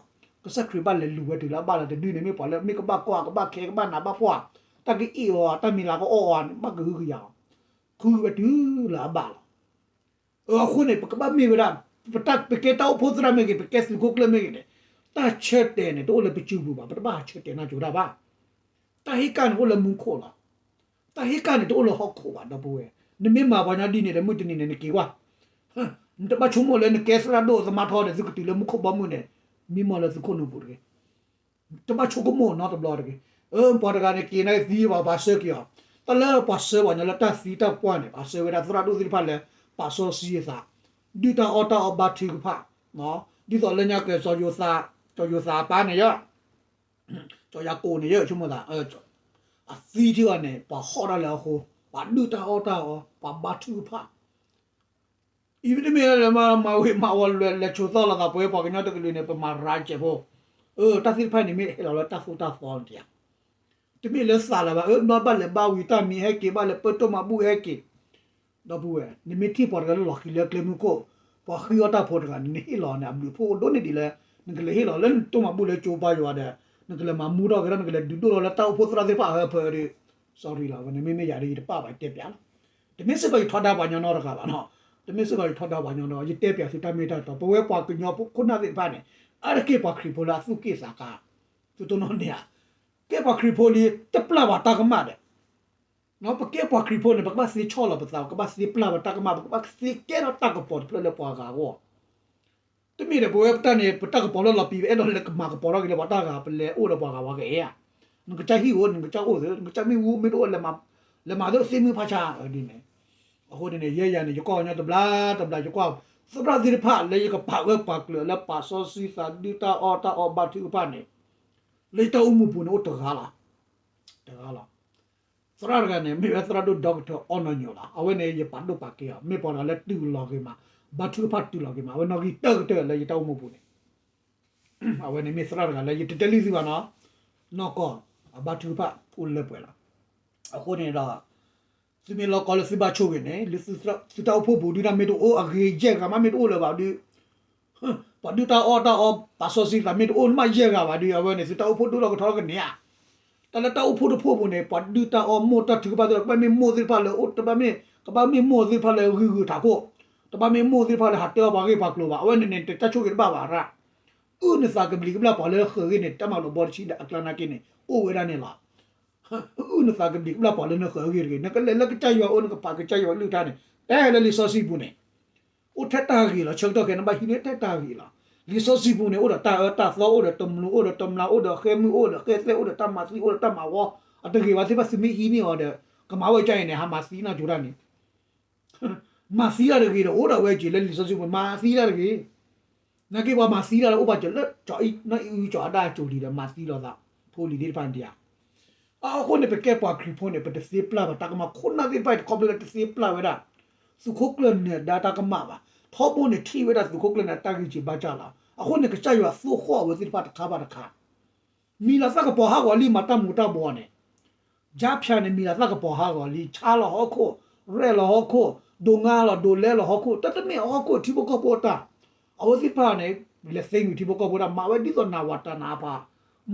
ကစၢ်ခရံာ်ဘၣ်လဲၤလူၤဝဲတုၤလၢအဘၣ်လီၤတဒုန့ၣ် မ့ၢ်ပှၤလၢမ့ၢ်ကဘၣ်ကွၢ် ကဘၣ်ခဲ ကဘၣ်နးဘၣ်ဖှီၣ်, တၢ်ကအ့ၣ်အီၤ တၢ်မံၤလၤကအီၣ်အီၤန့ၣ် ဘၣ်ကဟုကယာ်အီၤ, ဃုဝဲတုၤလၢအဘၣ်လီၤ. အဃိန့ၣ် ပကဘၣ်မ့ၢ်ဝဲဒၣ် ပကဲတၢ်အိၣ်ဖှိၣ်သရၣ်မ့ၢ်ဂ့ၤ ပကဲသုးခိၣ်ကျၢၢ်မ့ၢ်ဂ့ၤန့ၣ် တၢ်ဆၢတဲာ်န့ၣ် တအိၣ်လၢပစုပူၤဘၣ်, ပတဘၣ်ဆၢတဲာ်နၢ်ကၠိတၢ်ဘၣ်. တၢ်ဟ့ၣ်ကၣ်န့ၣ်အိၣ်လၢမူခိၣ်လီၤ. တၢ်ဟ့ၣ်ကၣ်န့ၣ် တအိၣ်လၢဟီၣ်ခိၣ်ဘၣ် ဒီပုၢ်ဝဲၢ်, နမ့ၢ်မၤပှၤညီဒ်န့ၣ်ဒီး မုၢ်တနံၤန့ၣ် နက့ၤကွၢ် နတဘၣ်ဆိကမိၣ်လၢနကဲသရၣ်ဒိၣ်သမါထီဒီး သုကတုၤလၢမူခိၣ်ဘီမုၢ်န့ၣ် မံမီၢ်လၢသုခိၣ်နူာ်ပူၤတဂ့ၤ. တဘၣ်ဆိကမိၣ်နီတဘျီတဂ့ၤ. အၢ ပှၤတဂၤန့ၣ်က့ၤနာ်က့ၤသံဘၣ် ပှၤဆှၢက့ၤအီၤ, တၢ်လၢပှၤဆှၢပှၤညီလၢတၢ်သံတၢ်ပှၢ်န့ၣ် ပှၤဆှၢဝဲဒၣ်သရၣ်ဒိၣ်သ့ၣ်တဖၣ်လၢ ပာ်စီဆှံအသး, ဒုၣ်တၢ်အီၣ်တၢ်အီဘါထုကဖၣ်, ဒ်သိးလၢညါကၢၤ စီၤယိၤသးအပၢ်န့ၣ်ယါ စီၤယၤကိာ်န့ၣ်ယါ ဆိကမိၣ်သး အသံထံအီၤန့ၣ် ပှၤဟီၣ်တၢ်လၢအဃိ, ပှၤဒုၣ်တၢ်အီၣ်တၢ်အီ, ပှၤဘါထုကဖၣ်, အံၤမ့တမ့ၢ်လၢမၤဝံၤမၤဝီၤလဲၤဆိးသီလိာ်သး ပဝဲပှၤကညီတကလုာ်န့ၣ် ပမၤရၤစဲးဖိ, အၢ တၢ်သ့ၣ်တဖၣ်န့ၣ်မ့ၢ်ဟဲလီၤလၢတၢ်သိၣ်တၢ်သီတယါ တမ့ၢ်လၢသးလၢၤဘၣ်, အၢ ဘၣ်ဘၣ်လဲၤဘါဝံၤ တၢ်မံၤဟဲက့ၤ ဘၣ်လဲၤပၢၢ်တိၢ်မၤဘူၣ်ဟဲက့ၤ, ဒီပုၢ်ဝဲၢ်, နမ့ၢ်ထံၣ်ပှၤတဂၤလၢလီၤဃံၤလၢကျဲမုၢ်ခိၣ်, ပှၤဃံအီၣ်တၢ်ဖိတဂၤန့ၣ် နဟ့ၣ်လီၤန့ၣ် အဘျုးအဖှိၣ်ဒိၣ်န့ၢ်ဒံးလၢ နကလဲၤဟ့ၣ်လီၤလၢနတိၢ်မၤဘူၣ်လၢကၠိဘါယွၤဒီး နကလဲၤမၤမူထီၣ်က့ၤဒီး နကလဲၤဒုးဒိၣ်ထီၣ်လၢတၢ်အိၣ်ဖှိၣ်သရၣ်သ့ၣ်တဖၣ်အဟၢဖၢဒီး sorry လီၤ, ဝဲန့ၣ်မ့မ့ၢ်ယၤဒီး ယတပာ်ဘၣ် ယတဲပျးလီၤ. တမ့ၢ်စ့ၢ်ကီးယထီဒါပှၤညီနီတဂၤဘၣ်နီၤ, တမ့ၢ်စ့ၢ်ကီးယထီဒါပှၤညီနီတဂၤ, ယတဲပျးသုတၢ်မ့ၢ်တၢ်တီ, ပဝဲပှၤကညီဖိခိၣ်နၢ်သ့ၣ်တဖၣ်န့ၣ် အါတက့ၢ်ပှၤခရံာ်ဖိလၢအသူၣ်က့ၣ်သးကါ, သုတနီၤန့ၣ်ဧါ, ကဲပှၤခရံာ်ဖိလံ တပျၢ်ပှၤတၢ်ကမၣ်ဒီး ပကဲပှၤခရံာ်ဖိန့ၣ် ပကဘၣ်သ့ဆီၣ်လီၤပသး, ပကဘၣ်သ့ပျၢ်ပတၢ်ကမၣ်, ပကဘၣ်သ့ကဲထီၣ်တၢ်ကပီၤတဖျၢၣ်လၢပှၤဂၤအဂီၢ်, တမ့ၢ်ဒီးပဝဲပတၢ်န့ၣ် ပတၢ်ကပီၤလၢလီၤပံၤ ပအဲၣ်ဒိးလဲၤကမၤကပီၤထီၣ်က့ၤလၢပှၤတၢ်ဂၤ ပလဲၤအိၣ်ဒီးပှၤဂၤဝဲကအဲၣ်ဧါ, နကစၢ်ဟံၣ်ဧိၤ နကစၢ်အိၣ်သ့, နကစၢ်မ့ၣ်အူမ့ၢ်တအိၣ် လဲၤမၤသ့ၣ်မုၢ်ဖးဆါဒ်န့ၣ်, အဃိန့ၣ်န့ၣ် ယဲယၤန့ၣ် ယကွၢ်ကညီတဘျီတဘျီ ယကွၢ် သရၣ်သ့ၣ်တဖၣ်လၢယကပာ်ဂၢၢ်ပာ်ကျၢၤလၢပာ်စီဆှံသး ဒုၣ်တၢ်အီၣ်တၢ်အီဘါထုကဖၣ်န့ၣ် လၢယတၢ်အိၣ်မူပူၤန့ၣ် အိၣ်တဂၤလီၤ, တဂၤလီၤ. သရၣ်တဂၤန့ၣ် မ့ၢ်ဝဲသရၣ်ဒိၣ် ဒီကထၢၣ် အီနီၢ်ညိးလီၤ. အဝဲန့ၣ် ယပာ်ဒိၣ်ပာ်ကဲအီၤ မ့ၢ်ပှၤတဂၤလၢတူၢ်လိာ်ဂ့ၤမး, ဘါထုကဖၣ်တူၢ်လိာ်ဂ့ၤမး, အဝဲနီၣ်ဂံၢ်တၢၢ်ကတၢၢ်လၢယတၢ်အိၣ်မူပူၤန့ၣ် အဝဲန့ၣ်မ့ၢ်သရၣ်တဂၤလၢယတတဲလံသုဘၣ်နီၤ, နီၢ်ကီၢ် အဘါထုကဖၣ်အိၣ်လၢပှဲၤလီၤ. အဃိန့ၣ်ဒီး သုမ့ၢ်လီၢ်ကီလၢသုဘၣ်ဆိၣ်ဂ့ၤန့ၣ် လၢသုတၢ်အိၣ်ဖှိၣ်ပူၤဒုၣ်ဒါမ့ၢ်တအိၣ်အဂ့ၤ ယဲၢ်ဂၤမးမ့ၢ်တအိၣ်လၢၤဘၣ်ဒုး ပှၤဒုၣ်တၢ်အီၣ်တၢ်အီ ပာ်စီဆှံသးမ့ၢ်တအိၣ်မးယဲၢ်ဂၤဘၣ်ဒုး အဝဲန့ၣ် သုတၢ်အိၣ်ဖှိၣ်ဒိၣ်ထီၣ်ကထီထီၣ်ကန့ၢ်ဧါ. တၢ်လၢတၢ်အိၣ်ဖှိၣ်တဖှိၣ်ပူၤန့ၣ် ပှၤဒုၣ်တၢ်အီၣ်မိၢ်တၢ်ထုကဖၣ်သ့ၣ်တဖၣ် ကဘၣ်မ့ၢ်မိၢ်သ့ၣ်တဖၣ်လၢအိၣ် တဘၣ်မ့ၢ် ကဘၣ်မ့ၢ်မိၢ်သ့ၣ်တဖၣ်လၢဂုၤဂုၤထးခိၣ်, တဘၣ်မ့ၢ်မိၢ်သ့ၣ်တဖၣ်လၢဟးတဲအီၣ်ပှၤဂ့ၢ်ပှၤကျိၤဘၣ်. အဝဲန့ၣ်န့ၣ် တၢ်ဆိၣ်ဂ့ၤတဘၣ်ဘၣ်ရၣ် အုၣ်နသးကဘျံးကဘျၣ်ပှၤလၢဃၢၤဂ့ၢ်န့ၣ် တၢ်မၤလိာ်ဘီတဆံဒီးအကျါနာ်က့န့ၣ် အိၣ်ဝဲဒၣ်န့ၣ်လီၤ. အုၣ်နသးကဘျံးကဘျၣ်ပှၤလၢနဃၢၤဂ့ၢ်တဂ့ၤ, နကလဲၤလၢကစၢ်ယွၤအိၣ် နကပာ်ကစၢ်ယွၤကလုၢ်ကထါန့ၣ် တၢ်ဟဲလၢလံာ်စီဆှံပူၤန့ၣ် အိၣ်ထဲတၢ်ဂ့ၤလီၤ. ဆၢကတီၢ်ခဲအံၤ နဘၣ်ဟံးန့ၢ်ထဲတၢ်ဂ့ၤလီၤ. လံာ်စီဆှံပူၤန့ၣ် အိၣ်ဒီးတၢ်အၢတၢ်သီ, အိၣ်ဒီးတမျိး, အိၣ်ဒီးတမျာ်, အိၣ်ဒီးဃဲမုၢ်, အိၣ်ဒီးဃဲသဲး, အိၣ်ဒီးတၢ်မၤသံ, အိၣ်ဒီးတၢ်မၤဝီ, အတဂ့ၤဘၣ်သ့ၣ်တဖၣ် သုမ့ၢ်ဟံးန့ၢ်အီၤဒီး ကမၤဝဲကၢ်အံၤန့ၣ် ဟးမၤသံနီၢ်ကၠိတၢ်န့ၣ် မၤသံတၢ်တဂ့ၤဒီး အိၣ်ဒီးဝဲက့ၤလၢလံာ်စီဆှံပူၤ မၤသံတၢ်တဂ့ၤ. နာ်က့ပှၤမၤသံတၢ်လၢအိၣ်ဘၣ်စၢၤလၢ ကၠီအံၣ်နီၢ်အံၣ်အုကၠီအဒၣ်ကၠိလံဒီး မၤသံလိာ်သး ဖိလံၤသ့ၣ်တဖၣ်န့ၣ်ဧါ. အဃိန့ၣ် ပကဲပှၤခရံာ်ဖိန့ၣ် ပတသ့ပျၢ်ဘၣ်တၢ်ကမၣ် ခိၣ်နၢ်သ့ၣ်တဖၣ်အံၤ ခီဖျိလၢတသ့ပျၢ်ဝဲဒၣ် သုးခိၣ်ကျၢၢ်နၢၤဒါတၢ်ကမၣ်ဘၣ်. ထီဘိန့ၣ်ထံၣ်ဝဲဒၣ်သုးခိၣ်ကျၢၢ်နၢၤဒါတၢ်ဂံၢ်စၢ်ဘါစၢ်လီၤ. အဃိန့ၣ် ကစၢ်ယွၤသိၣ်ဃီၣ်အဝဲသ့ၣ်တဖၣ်တခါဘၣ်တခါ မံၤလၤသၣ်ကပီၤဟးဂီၤလံ မၤတၢ်မူၤတၢ်ဘှီးန့ၣ် ယါဖၠးန့ၣ် မံၤလၤသၣ်ကပီၤဟးဂီၤလံ ဆါလီၤဟီၣ်ခိၣ်, ရဲၣ်လီၤဟီၣ်ခိၣ်, ဒိးငါလီၤဒိးလဲလီၤဟီၣ်ခိၣ်, တၢ်တမ့ၢ်အဟီၣ်ခိၣ်ထံဖိကီၢ်ဖိအတၢ်, အဝဲသ့ၣ်တဖၣ်န့ၣ် လဲၤသ့မုၢ်ထံဖိကီၢ်ဖိတၢ် မၤဝဲဒ်သိးနးဝးတနးအဖး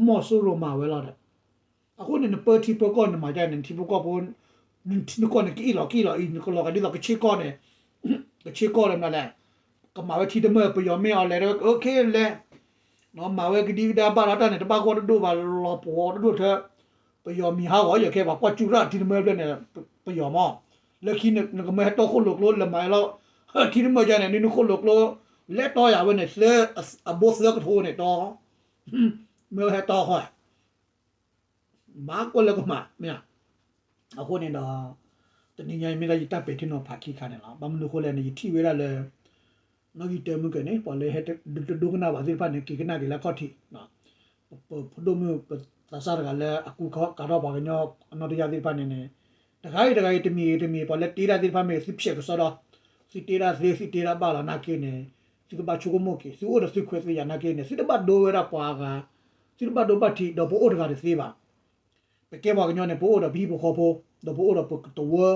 မီၤစိရိၤမၤဝဲလီၤဒီး အဃိန့ၣ် နပၢထံပၢကီၢ်န့ၣ်မၤဒ်န့ၣ် ထံဖိကီၢ်ဖိ နကီၢ်န့ၣ်ကအ့ၣ်လီၤကအ့ၣ်လီၤအံၤ နကလီၤဂာ်ဒ်သိးကဆ့ကီၢ်န့ၣ် ကဆ့ကီၢ်လၢမနုၤလဲၣ် ကမၤဝဲထံတမၢၢ် ပယီၤမ့ၢ်အီၤလဲၤဝဲ okay လဲၤ မၤဝဲကဒံကဒါဘၣ်လီၤတၢ်န့ၣ် တဘၣ်ဂီၢ်တဒိၣ်ဘၣ် လီၤပှီၤတဒိၣ်ထၢ ပယီၤမံၤဟးဂီၤ ယခဲပှၤကွၢ်စူၣ်ရၣ်ထံတမၢၢ်ဖျၢၣ်န့ၣ် ပယီၤမ့ၢ် လၢခံနကမၢဟဲတီခိၣ်လိာ်ကျိ လဲၤမၤလီၤ ထံတမၢၢ်ယါန့ၣ် နုဃိၣ်လိာ်ကျိ လဲၤတီယၤဝဲန့ၣ် သၢအဘိသၢကထိန့ၣ်တီ မ့ၢ်ဟဲတီဃီ မၤကွၢ်လၢကမၤ မ့ၢ်ဧါ. အဃိန့ၣ်ဒီး တနံၤညါအံၤ မ့ၢ်ဒၣ်ယတၢ်ပဲာ်ထံနီၤဖးခံခါန့ၣ်လီၤ. ဘၣ်မနုၤအဃိလဲၣ်န့ၣ် ယထံၣ်ဝဲဒၣ်လၢ နီၣ်ဂံၢ်တၢမုၢ်ကဲန့ၣ် ပှၤလၢဟဲတဒိကနၣ်ဘၣ်သ့ၣ်တဖၣ်န့ၣ် က့ၤကနၣ်က့ၤလၢအခီၣ်ထံး ပဖိဒိၣ်မုၣ်ပသးစၢ်တဂၤလၢ အကူကၤထီၣ်ပှၤကညီအနီၢ်တယၢ်သ့ၣ်တဖၣ်န့ၣ်န့ၣ် တဂၤအံၤတဂၤအံၤ တမံၤအံၤတမံၤ ပှၤလၢတ့ဒၣ်သ့ၣ်တဖၣ်မ့ၢ်ဂ့ၤ သုဖျဲးကစီဒီ သုတ့ဒၣ်သ့ သုတ့ဒၣ်ဘၣ်လီၤနာ်က့န့ၣ် သုကဘၣ်ဆိကမိၣ်က့ၤ သုအိၣ်ဒီးသုခွဲးသုယာ်နာ်က့န့ၣ် သုတဘၣ်ဒိဝဲဒၣ်ပှၤအဂၤ သုတဘၣ်ဒိဘၣ်ထံး ဒီးပအိၣ်တဂၤတသ့ဘၣ်. ပကဲပှၤကညီန့ၣ် ပအိၣ်ဒီးပဟံၣ်ဖိဃီဖိ ဒီးပအိၣ်ဒီးပကတဝၢ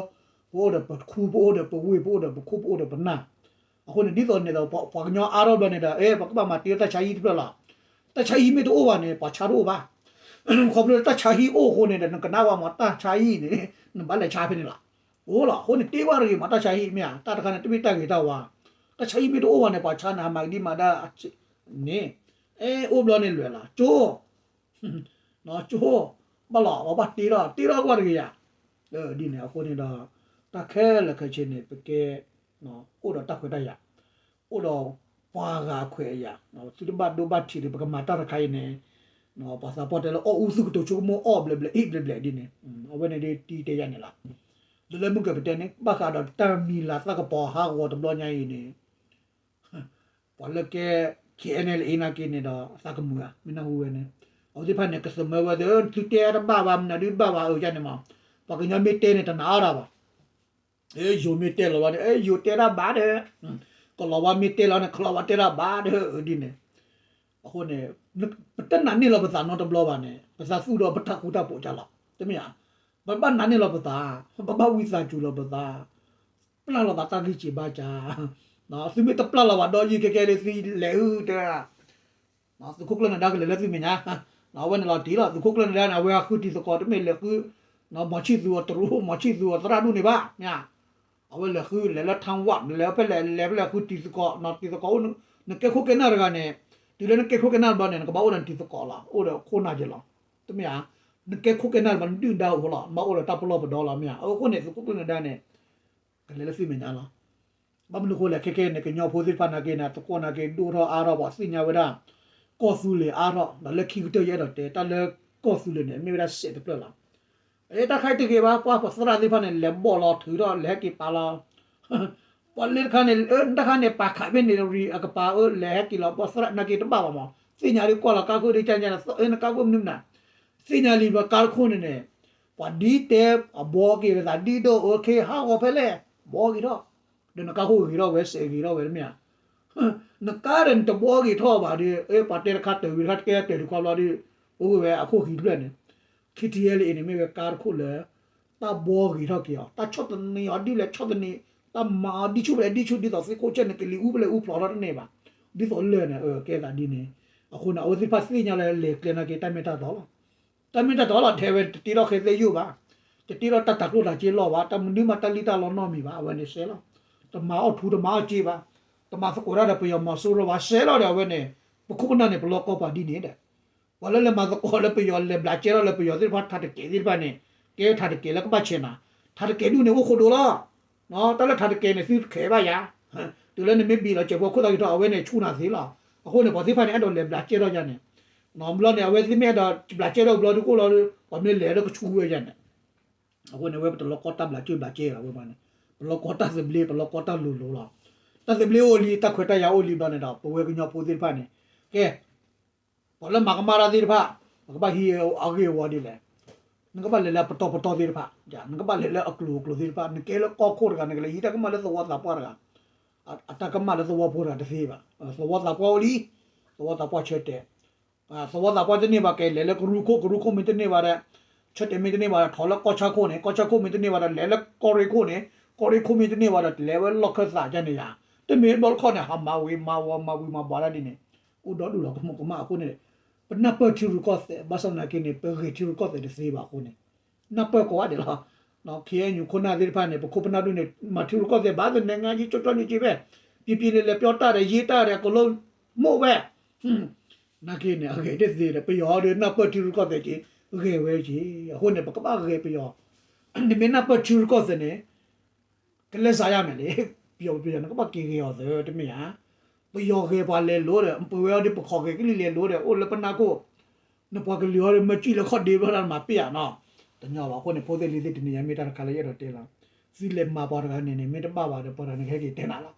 ပအိၣ်ဒီးပခူ ပအိၣ်ဒီးပဝ့ၢ် ပအိၣ်ဒီးပခိၣ် ပအိၣ်ဒီးပနၢ် အဃိန့ၣ် ဒ်သိးန့ၣ်ဒီး ပှၤကညီအါထီၣ်ဘျီန့ၣ်ဒီး အဲ ပကဘၣ်မၤတ့လီၤတၢ်ဆါဟံၣ်တဖျၢၣ်လီၤ. တၢ်ဆါဟံၣ်မ့ၢ်တအိၣ်ဘၣ်န့ၣ် ပှၤဆါတအိၣ်ဘၣ်. ခီဖျိလၢတၢ်ဆါဟံၣ်အိၣ်အဃိန့ၣ်ဒီး နကနၣ်ဘၣ်မ့ၢ်တၢ်ဆါဟံၣ်န့ၣ် နဘၣ်လဲၤဆါဖဲန့ၣ်လီၤ. အိၣ်လီၤ အဃိန့ၣ် တ့ဝဲတဂ့ၤမ့ၢ်တၢ်ဆါဟံၣ်မ့ၢ်ဧါ တၢ်တခါန့ၣ် တမ့ၢ်တၢ်ဂ့ၤတၢ်ဝါ တၢ်ဆါဟံၣ်မ့ၢ်တအိၣ်ဘၣ်န့ၣ် ပှၤဆါန့ၣ်ဟးမၤကဒံမၤဒၣ်န့ၣ် အဲ အိၣ်ဘျီန့ၣ်လွဲၢ်လီၤ ကၠိ ကၠိ ဘၣ်လီၤ ပဘၣ်တ့ထီၣ် တ့ထီၣ်ကွၢ်တဂ့ၤယါ ဒ်န့ၣ် အဃိန့ၣ်ဒီး တၢ်ခဲလၢာ်ခဲဆ့န့ၣ် ပကဲ အိၣ်ဒီးတၢ်ခွဲးတၢ်ယာ် အိၣ်ဒီးပှၤဂၤအခွဲးအယာ် သုတဘၣ်ဒိဘၣ်ထံးဒီး ပကမၤတၢ်တခါအံၤန့ၣ် ပှၤသးပှၢ်တဲလၢ အီၣ်အူသူၣ်ကတိၤဆိကမိၣ်အီၣ်ဘျဲးဘျဲး အ့ၣ်ဘျဲးဘျဲးဒ်န့ၣ် အဝဲန့ၣ်ဒ်တံၤတဲယါန့ၣ်လီၤ. ဒီးလၢမုၢ်ကဲပတဲန့ၣ် ဘၣ်ဃးဒီးတၢ်မံၤလၤသၣ်ကပီၤဟးဂီၤတဘျီညါအံၤန့ၣ် ပှၤလၢကဲ KNLA နာ်က့န့ၣ်ဒီး အသးကမုာ်ဧါ မ့ၢ်နၢ်ဟူဝဲန့ၣ် အဝဲသ့ၣ်တဖၣ်န့ၣ် ကသမၢဝဲသ့ၣ် သုတဲတဘၣ်ဘၣ် မနုၤဒုတဘၣ်ဘၣ် အၢယါန့ၣ်မး ပှၤကညီမ့ၢ်တဲန့ၣ် တနာ်အါတၢ်ဘၣ်. အဲ ယိၤမ့ၢ်တဲလီၤဝဲန့ၣ် အဲ ယိၤတဲတၢ်ဘၣ်ဒီး ကလီၤဝါမ့ၢ်တဲလီၤန့ၣ် ကလီၤဝါတဲတၢ်ဘၣ်ဒီး ဒ်န့ၣ် အဃိန့ၣ် ပတနာ်န့ၢ်လီၤပသးနီတဘျီဘၣ်န့ၣ် ပသးသူၣ်ဒီးပတၢ်ဃူတၢ်ဖိးကလီၤ တမ့ၢ်ဧါ. ပဘၣ်နာ်န့ၢ်လီၤပသး ပဘၣ်ဝံသးစူၤလီၤပသး ပျၢ်လီၤသးတၢ်ဂံၢ်စၢ်ဘါစၢ် သုမ့ၢ်တပျၢ်လီၤဘၣ်ဒီးယံၤကဲကဲဒ်သုလဲၤဟုတဲ သုးခိၣ်ကျၢၢ်နၢၤဒါကလဲၤလၢသုမဲာ်ညါ အဝဲန့ၣ်လီၤတံၢ်လီၤ သုးခိၣ်ကျၢၢ်နၢၤဒါန့ၣ် အဝဲဟးဃုတံၤသကိး တမ့ၢ်လဲၤဃု မီၤဆံၣ်သူၤအတရူး မီၤဆံၣ်သူၤအသရၣ်ဒူၣ်န့ၣ်ဘၣ် မ့ၢ်ဧါ. အဝဲလဲၤဃုလဲၤလၢထၢဝၣ် လဲၤဖဲလဲၣ်လဲၤဖဲလဲၣ်ဃုတံၤသကိး တံၤသကိး နကဲခိၣ်ကဲနၢ်တဂၤန့ၣ် တုၤလၢနကဲခိၣ်ကဲနၢ်တဘျီန့ၣ် နကဘၣ်အိၣ်ဒီးတံၤသကိးလီၤ အိၣ်ဒီးခိၣ်နၢ်က့ၤလီၤ တမ့ၢ်ဧါ. နကဲခိၣ်ကဲနၢ်တဘျီ နဒုၣ်ဒါအိၣ်လီၤ နဘၣ်အိၣ်ဒီးတၢ်ပလီၢ်ပဒီလီၤ မ့ၢ်ဧါ. အဃိန့ၣ် သုးခိၣ်ကျၢၢ်နၢၤဒါန့ၣ် ကလဲၤလၢသုမဲာ်ညါလီၤ ဘၣ်မနုၤအဃိလဲၣ် ခဲကဲန့ၣ် ကညီဖိသ့ၣ်တဖၣ်နာ်က့န့ၣ် သကိးနာ်က့ ဒိၣ်ထီၣ်အါထီၣ် ပှၤသ့ၣ်ညါဝဲဒၣ် ကီၢ်သူလ့ၤအါထီၣ် ဒီးလၢခံကတၢၢ်ယအဲၣ်ဒိးတဲ တၢ်လၢကီၢ်သူလ့ၤန့ၣ် မ့ၢ်ဝဲဒၣ်စဲးတဖျၢၣ်လီၤ. အတၢ်ခါတဂ့ၤဘၣ် ပှၤပသရၣ်သ့ၣ်တဖၣ်န့ၣ် လဲၤဘီၣ်လီၤထုးထီၣ် လဲၤဟဲက့ၤပာ်လီၤ ပှၤလၢတခါန့ၣ် တၢ်ခါန့ၣ် ပာ်ခးဖဲန့ၣ်ရံ အကပၤအၢ လဲၤဟဲက့ၤလီၤ ပှၤသရၣ်နာ်က့တဘၣ်ဘၣ်မး သ့ၣ်ညါလံ ကွၢ်လီၤကါခိၣ်ဒ်ကၢ်ညါန့ၣ် နကါခိၣ်မနုၤမနုၤ သ့ၣ်ညါလံဘျီကါတခိၣ်န့ၣ်န့ၣ် ပှၤဒ်တဲ အဘှီက့ၤဝဲသးဒ်ဒိၣ်အၢ ခ့ဟးဂီၤဖဲလဲၣ် ဘှီက့ၤထီၣ် ဒီးနကါခိၣ်ဂ့ၤထီၣ်ဝဲ စဲးဂ့ၤထီၣ်ဝဲတမ့ၢ်ဧါ. နကါဒီးနတဘှီက့ၤထီၣ်ဘၣ်ဒီး ပှၤတဲတခါတၢၢ်ဝံၤတခါ တကဲတၢၢ်တခွါဘျီဒီး အိၣ်ဝဲအခိၣ်ဃံတဖျၢၣ်န့ၣ် ခံထံၣ်ယဲလၢအံၤန့ၣ် မ့ၢ်ဝဲကါတခိၣ်လၢ တၢ်ဘှီဂ့ၤထီၣ်က့ၤအီၤ တၢ်ဆီၣ်သနံးအီၤဒ်လဲၣ်ဆီၣ်သနံး တၢ်မၤအီၤဒ်ဆူၣ်ဖဲလဲၣ်ဒ်ဆူၣ် ဒ်သိးသ့ၣ်ခိၣ်ဆၢၣ်န့ၣ် ကလံၤအူဖဲလဲၣ်အူဖျိးထီၣ်တန့ၢ်ဘၣ် ဒ်သိးလၢာ်န့ၣ် ကဲသးဒ်န့ၣ် အဃိန့ၣ် အဝဲသ့ၣ်တဖၣ်သ့ၣ်ညါလၢလဲၤကျဲနာ်က့ တၢ်မ့ၢ်တၢ်တီလီၤ တၢ်မ့ၢ်တၢ်တီလီၤ ထဲဝဲတတ့ထီၣ်ဃဲသဲယိၣ်ဘၣ်, တတ့ထီၣ်တၢ်တၤကျိၣ်တၤစ့လီၢ်ဘၣ်, တၢ်မနုၤမးတၢ်လံၣ်တၢ်လီနီတမံၤဘၣ်, အဝဲန့ၣ်စဲးလီၤ. တမၤအီၣ်ထူတမၤအီၣ်စ့ဘၣ်, တမၤသကိးတၢ်ဒီးပယီၤမီၤစိရိၤဘၣ်, စဲးလီၤဒီးအဝဲန့ၣ် ပခိၣ်ပနၢ်န့ၣ် ပလီၢ်ကီၢ်ပှၤဒ်န့ၣ်ဒီး ပှၤလၢလဲၤမၤသကိးလၢပယီၤလဲၤဘျးကဲထီၣ်လၢပယီၤသ့ၣ်တဖၣ်ထးတကဲးသ့ၣ်တဖၣ်န့ၣ် ကဲထးတကဲးလၢကဘၣ်ဆဲးနၤ, ထးတကဲးဒူၣ်န့ၣ်အိၣ်ဃိဒိလီၤ. တၢ်လၢထးတကဲးန့ၣ် သုတခဲဘၣ်ယၤ, တုၤလၢနမ့ၢ်ဘံၣ်လီၤစဲးဖိခိၣ်သၣ်က့ၤထီၣ် အဝဲန့ၣ်ဆူၣ်နၤသ့လီၤ. အဃိန့ၣ် ပှၤသ့ၣ်တဖၣ်န့ၣ် အဲၣ်ဒိးလဲၤဘျးကဲထီၣ်ယၤန့ၣ်, ဘျီန့ၣ် အဝဲသ့ၣ်မ့ၢ်အဲၣ်ဒိးဘျးကဲထီၣ်ဘျီဒုးကအိၣ်လီၤ, ပှၤမ့ၢ်လဲၤလၢကဆူဝဲယၤန့ၣ် အဃိန့ၣ် အဝဲပတလီၢ်ကီၢ်တၢ်ဘျးကဲဘျးကဲလီၤဝဲမးန့ၣ်, ပလီၢ်ကီၢ်တၢ်သဘျ့ ပလီၢ်ကီၢ်တၢ်လိၤလိၤလီၤ. တၢ်သဘျ့အိၣ်လံ တၢ်ခွဲးတၢ်ယာ်အိၣ်လံဘျီန့ၣ်ဒီး ပဝဲကညီဖိသ့ၣ်တဖၣ်န့ၣ်, ကဲ, ပှၤလၢမၤကမၣ်တၢ်သ့ၣ်တဖၣ် ပကဘၣ်ဟံးအဂ့ၢ်အဝီဒ်လဲၣ်. နကဘၣ်လဲၤလၢအပတီၢ်ပတီၢ်သ့ၣ်တဖၣ်, နကဘၣ်လဲၤလၢအကျိၤအကျိၤသ့ၣ်တဖၣ်, နကဲလၢကီၢ်ခိၣ်တဂၤ နကလဲၤဟံးတၢ်ကမၣ်လၢသဝီသးပှၢ်တဂၤ, အတၢ်ကမၣ်လၢသဝီဖိတဂၤတသ့ဘၣ်. သဝီသးပှၢ်အိၣ်လံ, သဝီသးပှၢ်ဆၢတဲာ် သဝီသးပှၢ်တန့ၢ်ဘၣ် ကလဲၤလၢကရူၢ်ခိၣ်, ကရူၢ်ခိၣ်မ့ၢ်တန့ၢ်ဘၣ်ဒီး ဆၢတဲာ်မ့ၢ်တန့ၢ်ဘၣ်ဒီး ထီၣ်လၢကီၢ်ဆၣ်ခိၣ်န့ၣ်, ကီၢ်ဆၣ်ခိၣ်မ့ၢ်တန့ၢ်ဘၣ်ဒီး လဲၤလၢကီၢ်ရ့ၣ်ခိၣ်န့ၣ်, ကီၢ်ရ့ၣ်ခိၣ်မ့ၢ်တန့ၢ်ဘၣ်ဒီး လဲၤဝဲလီၢ်ခၢၣ်သးဒ်န့ၣ်ယါ. တမ့ၢ်ဘျီတခီၣ်န့ၣ် ဟးမၤဝံၤမၤဝီၤမၤဝံၤမၤဘှးတၢ်ဒ်န့ၣ်, အိၣ်ဒီဒူၣ်လီၤကမူးကမၣ်အဃိန့ၣ်, ပနၢ်ပၢၢ်ထံရူၢ်ကီၢ်သဲး ဘၣ်ဆၣ်သနာ်က့န့ၣ် ပဂဲၤထံရူၢ်ကီၢ်သဲးတသ့ဘၣ်အဃိန့ၣ် နၢ်ပၢၢ်ကိးဂၤဒဲးလီၤ. ခ့ၣ်အဲၣ်ယူၣ်ခိၣ်နၢ်သ့ၣ်တဖၣ်န့ၣ် ပခိၣ်ပနၢ်ဒူၣ်န့ၣ် မၤထံရူၢ်ကီၢ်သဲးဘၣ်သ့ၣ် နဲငါယ့ၢ်ကၠီကၠီန့ၣ်က့ၤဖဲ ပံၤပံၤလဲၤလဲၤပျီတၢ်ဒီး ယ့ၢ်တၢ်ဒီး ကလိမိၣ်ဝဲ, နာ်က့န့ၣ် အဂဲၤတသ့ဒီး ပယီၤဒီးနၢ်ပၢၢ်ထံရူၢ်ကီၢ်သဲးက့ၤ ဂဲၤဝဲက့ၤ. အဃိန့ၣ် ပကဘၣ်ဂဲၤပယီၤ, နမ့ၢ်နၢ်ပၢၢ်ထံရူၢ်ကီၢ်သဲးန့ၣ် ကလဲၤစးယါမဲာ်လံ, ပယီၤပယီၤနကဘၣ်က့ၤဂဲၤအီၤသၢတမ့ၢ်ဧါ. ပယီၤဂဲၤပှၤလဲၤလိၤဒီး ပဝဲအီၤဒီးပခီၣ်ဂဲၤကလံၣ်လဲၤလိၤဒီး အိၣ်လၢပနၢ်ခိၣ်, နပှၤကလုာ်အီၤဒီး မၢကံၣ်လၢခီၣ်ဒ့ဘျီတၢ်မၤပ့ၢ်ဧါနီၤ, တညီဘၣ်. အဃိန့ၣ် ဖိသ့ၣ်လံၤသ့ၣ် တနံၤညါမ့ၢ်တၢ်တခါလၢယအဲၣ်ဒိးတဲလီၤ, သုလဲၤမၤပှၤတဂၤန့ၣ်န့ၣ် မ့ၢ်တဘၣ်ဘၣ်ဒီး ပှၤတဂၤန့ၣ်ကဟဲက့ၤတဲနၤလီၤ.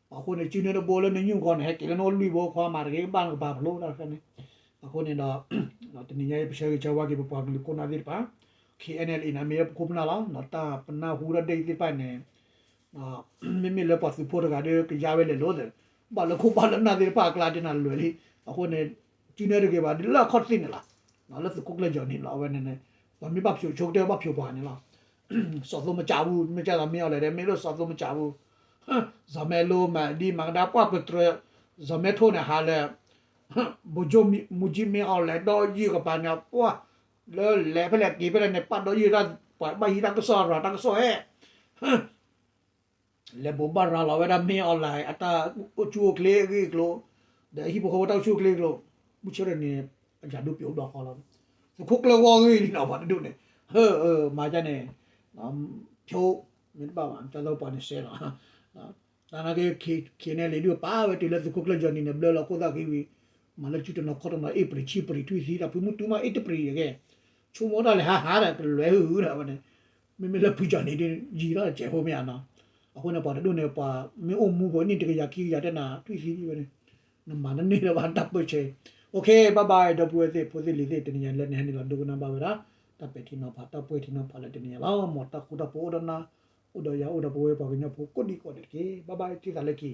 အဃိန့ၣ် စုန့ၣ်တဘိလၢနညူၢ်ဂီၤန့ၣ် ဟဲက့ၤလၢနအိၣ်လွံၢ်ဘိခွါမၤတဂ့ၤ ကဘၣ်နကပၤဖျိတၢ်တခါန့ၣ်, အဃိန့ၣ်ဒီး တနံၤညါအံၤ ပဆၢဂ့ၤဆၢဝါက့ၤပပှၤကလုာ်ခိၣ်နၢ်သ့ၣ်တဖၣ်, ခ့ၣ်အဲၣ်အဲၣ်လ်အံၤန့ၣ် မ့ၢ်လၢပခိၣ်ပနၢ်လီၤ, တၢ်ပနၢ်ဟူတၢ်ဒ်အံၤသ့ၣ်တဖၣ်န့ၣ် မ့မ့ၢ်လၢပှၤသုးဖိတဂၤဒီး ကယါဝဲလဲၤလိၤသ့ၣ်, ဘၣ်လၢခိၣ်ဘၣ်လၢနၢ်သ့ၣ်တဖၣ်အကျါတနၤလွဲၤလံ. အဃိန့ၣ် စုန့ၣ်တဂ့ၤဘၣ် ဒ်လၢအခီၣ်ထံးန့ၣ်လီၤ, လၢသုးခိၣ်ကျၢၢ်ယီၤနံၤလီၤ အဝဲန့ၣ်န့ၣ်, ပှၤမ့ၢ်ဘၣ်ဖျိးဆိကတၢၢ်ဘၣ်ဖျိးပှၤန့ၣ်လီၤ. စီၤသိမကၠၣ်ပူၤ မ့ၢ်ကၢ်သိးမ့ၢ်အီၤလဲၣ်ဒီး မ့ၢ်လၢစီၤသိမကၠၣ်ပူၤ, စီၤမဲလိမးဒံမၤကဒါပှၢ်ပတြၢၤ, စီၤမဲထိၣ်န့ၣ်ဟးလၢ ဗိုလ်ချုပ်မှူးကြီးမင်းအောင်လှိုင် ဒီးယုၢ်ကပၤန့ၣ် ပှၢ် လၢလဲၤဖဲလဲၣ်က့ၤဖဲလဲၣ်န့ၣ် ပာ်ဒီးယုၢ်တၢ် ပှၤဘၣ်ဟံးတၢ်ကစီၣ်ရၤတၢ်ကစီၣ်ဟဲ လဲၤဘိးဘၣ်ရၤလီၤဝဲဒၣ် မင်းအောင်လှိုင် အတၢ်အိၣ်ဆူၣ်အိၣ်ချ့အဂ့ၢ်အကျိၤ, ဒီးဟံၣ်ဖိဃီဖိတၢ်အိၣ်ဆူၣ်အိၣ်ချ့အကျိၤ, မုၢ်ဆ့ၣ်ထီၣ်န့ၣ် အယၤဒိပျိးဘျီဃီလီၤ. သုးခိၣ်ကျၢၢ်ဂီၢ်ဂ့ၢ်လံနီၤ ပှၤတဒူၣ်န့ၣ်, မၤဒ်န့ၣ်, ဖျိ မ့ၢ်တဘၣ်ဘၣ် ကၢ်သိးပှၤန့ၣ်စဲးလီၤ. တၢ်နာ်က့ ခ့ၣ်အဲၣ်အဲၣ်လ်အံၤဒုးပာ်ဝဲတုၤလၢသုးခိၣ်ကျၢၢ်ယီၤနံၤန့ၣ် ဘျၢလီၤခိၣ်သၣ်ဃံဝံၤ, မၤလၢစုတနီၤခီၣ်တနီၤ အ့ၣ်ပရံးဆံပရံးထွံၣ်သံ တၢ်ဖုမုၢ်တူမးအ့ၣ်တပရံးယကဲ, ဆိကမိၣ်တၢ်လဲၤဟးဟးဒီး ကလွဲဟုဟုဒီးဝဲန့ၣ်, မ့မ့ၢ်လၢဖုယီၤနံၤဒုး ယံၤထီၣ်တစဲးဖိမ့ၢ်ဧါနီၤ. အဃိန့ၣ် ပှၤတဒူၣ်န့ၣ် ပှၤမ့ၢ်အိၣ်မူဖိနံၣ်တကယၤခံကယၤတဲနၤ ထွံၣ်သံဒံးဝဲန့ၣ်, နမၤတန့ၢ်လၢၤဘၣ်တၢ်ပၢၢ်ဆၢ. အိၣ်ခ့ bye bye ဒီပုၢ်ဝဲၢ်သ့ၣ် ဖိသ့ၣ်လံၤသ့ၣ် တနံၤညါလၢနဟဲနုာ်လီၤဒိကနၣ်ဘၣ်ဝဲဒၣ် တၢ်ပဲာ်ထံနီၤဖး တၢ်ပှဲၤထံနီၤဖးလၢတနံၤညါလီၤ. မ်တၢ်ဃူတၢ်ဖိးအိၣ်ဒီးနၤ, အိၣ်ဒီးယၤအိၣ်ဒီးပဝဲပှၤကညီဖိကိးဒံကိးဒဲးတက့ၢ်. Bye bye ထံၣ်သးလၢခံ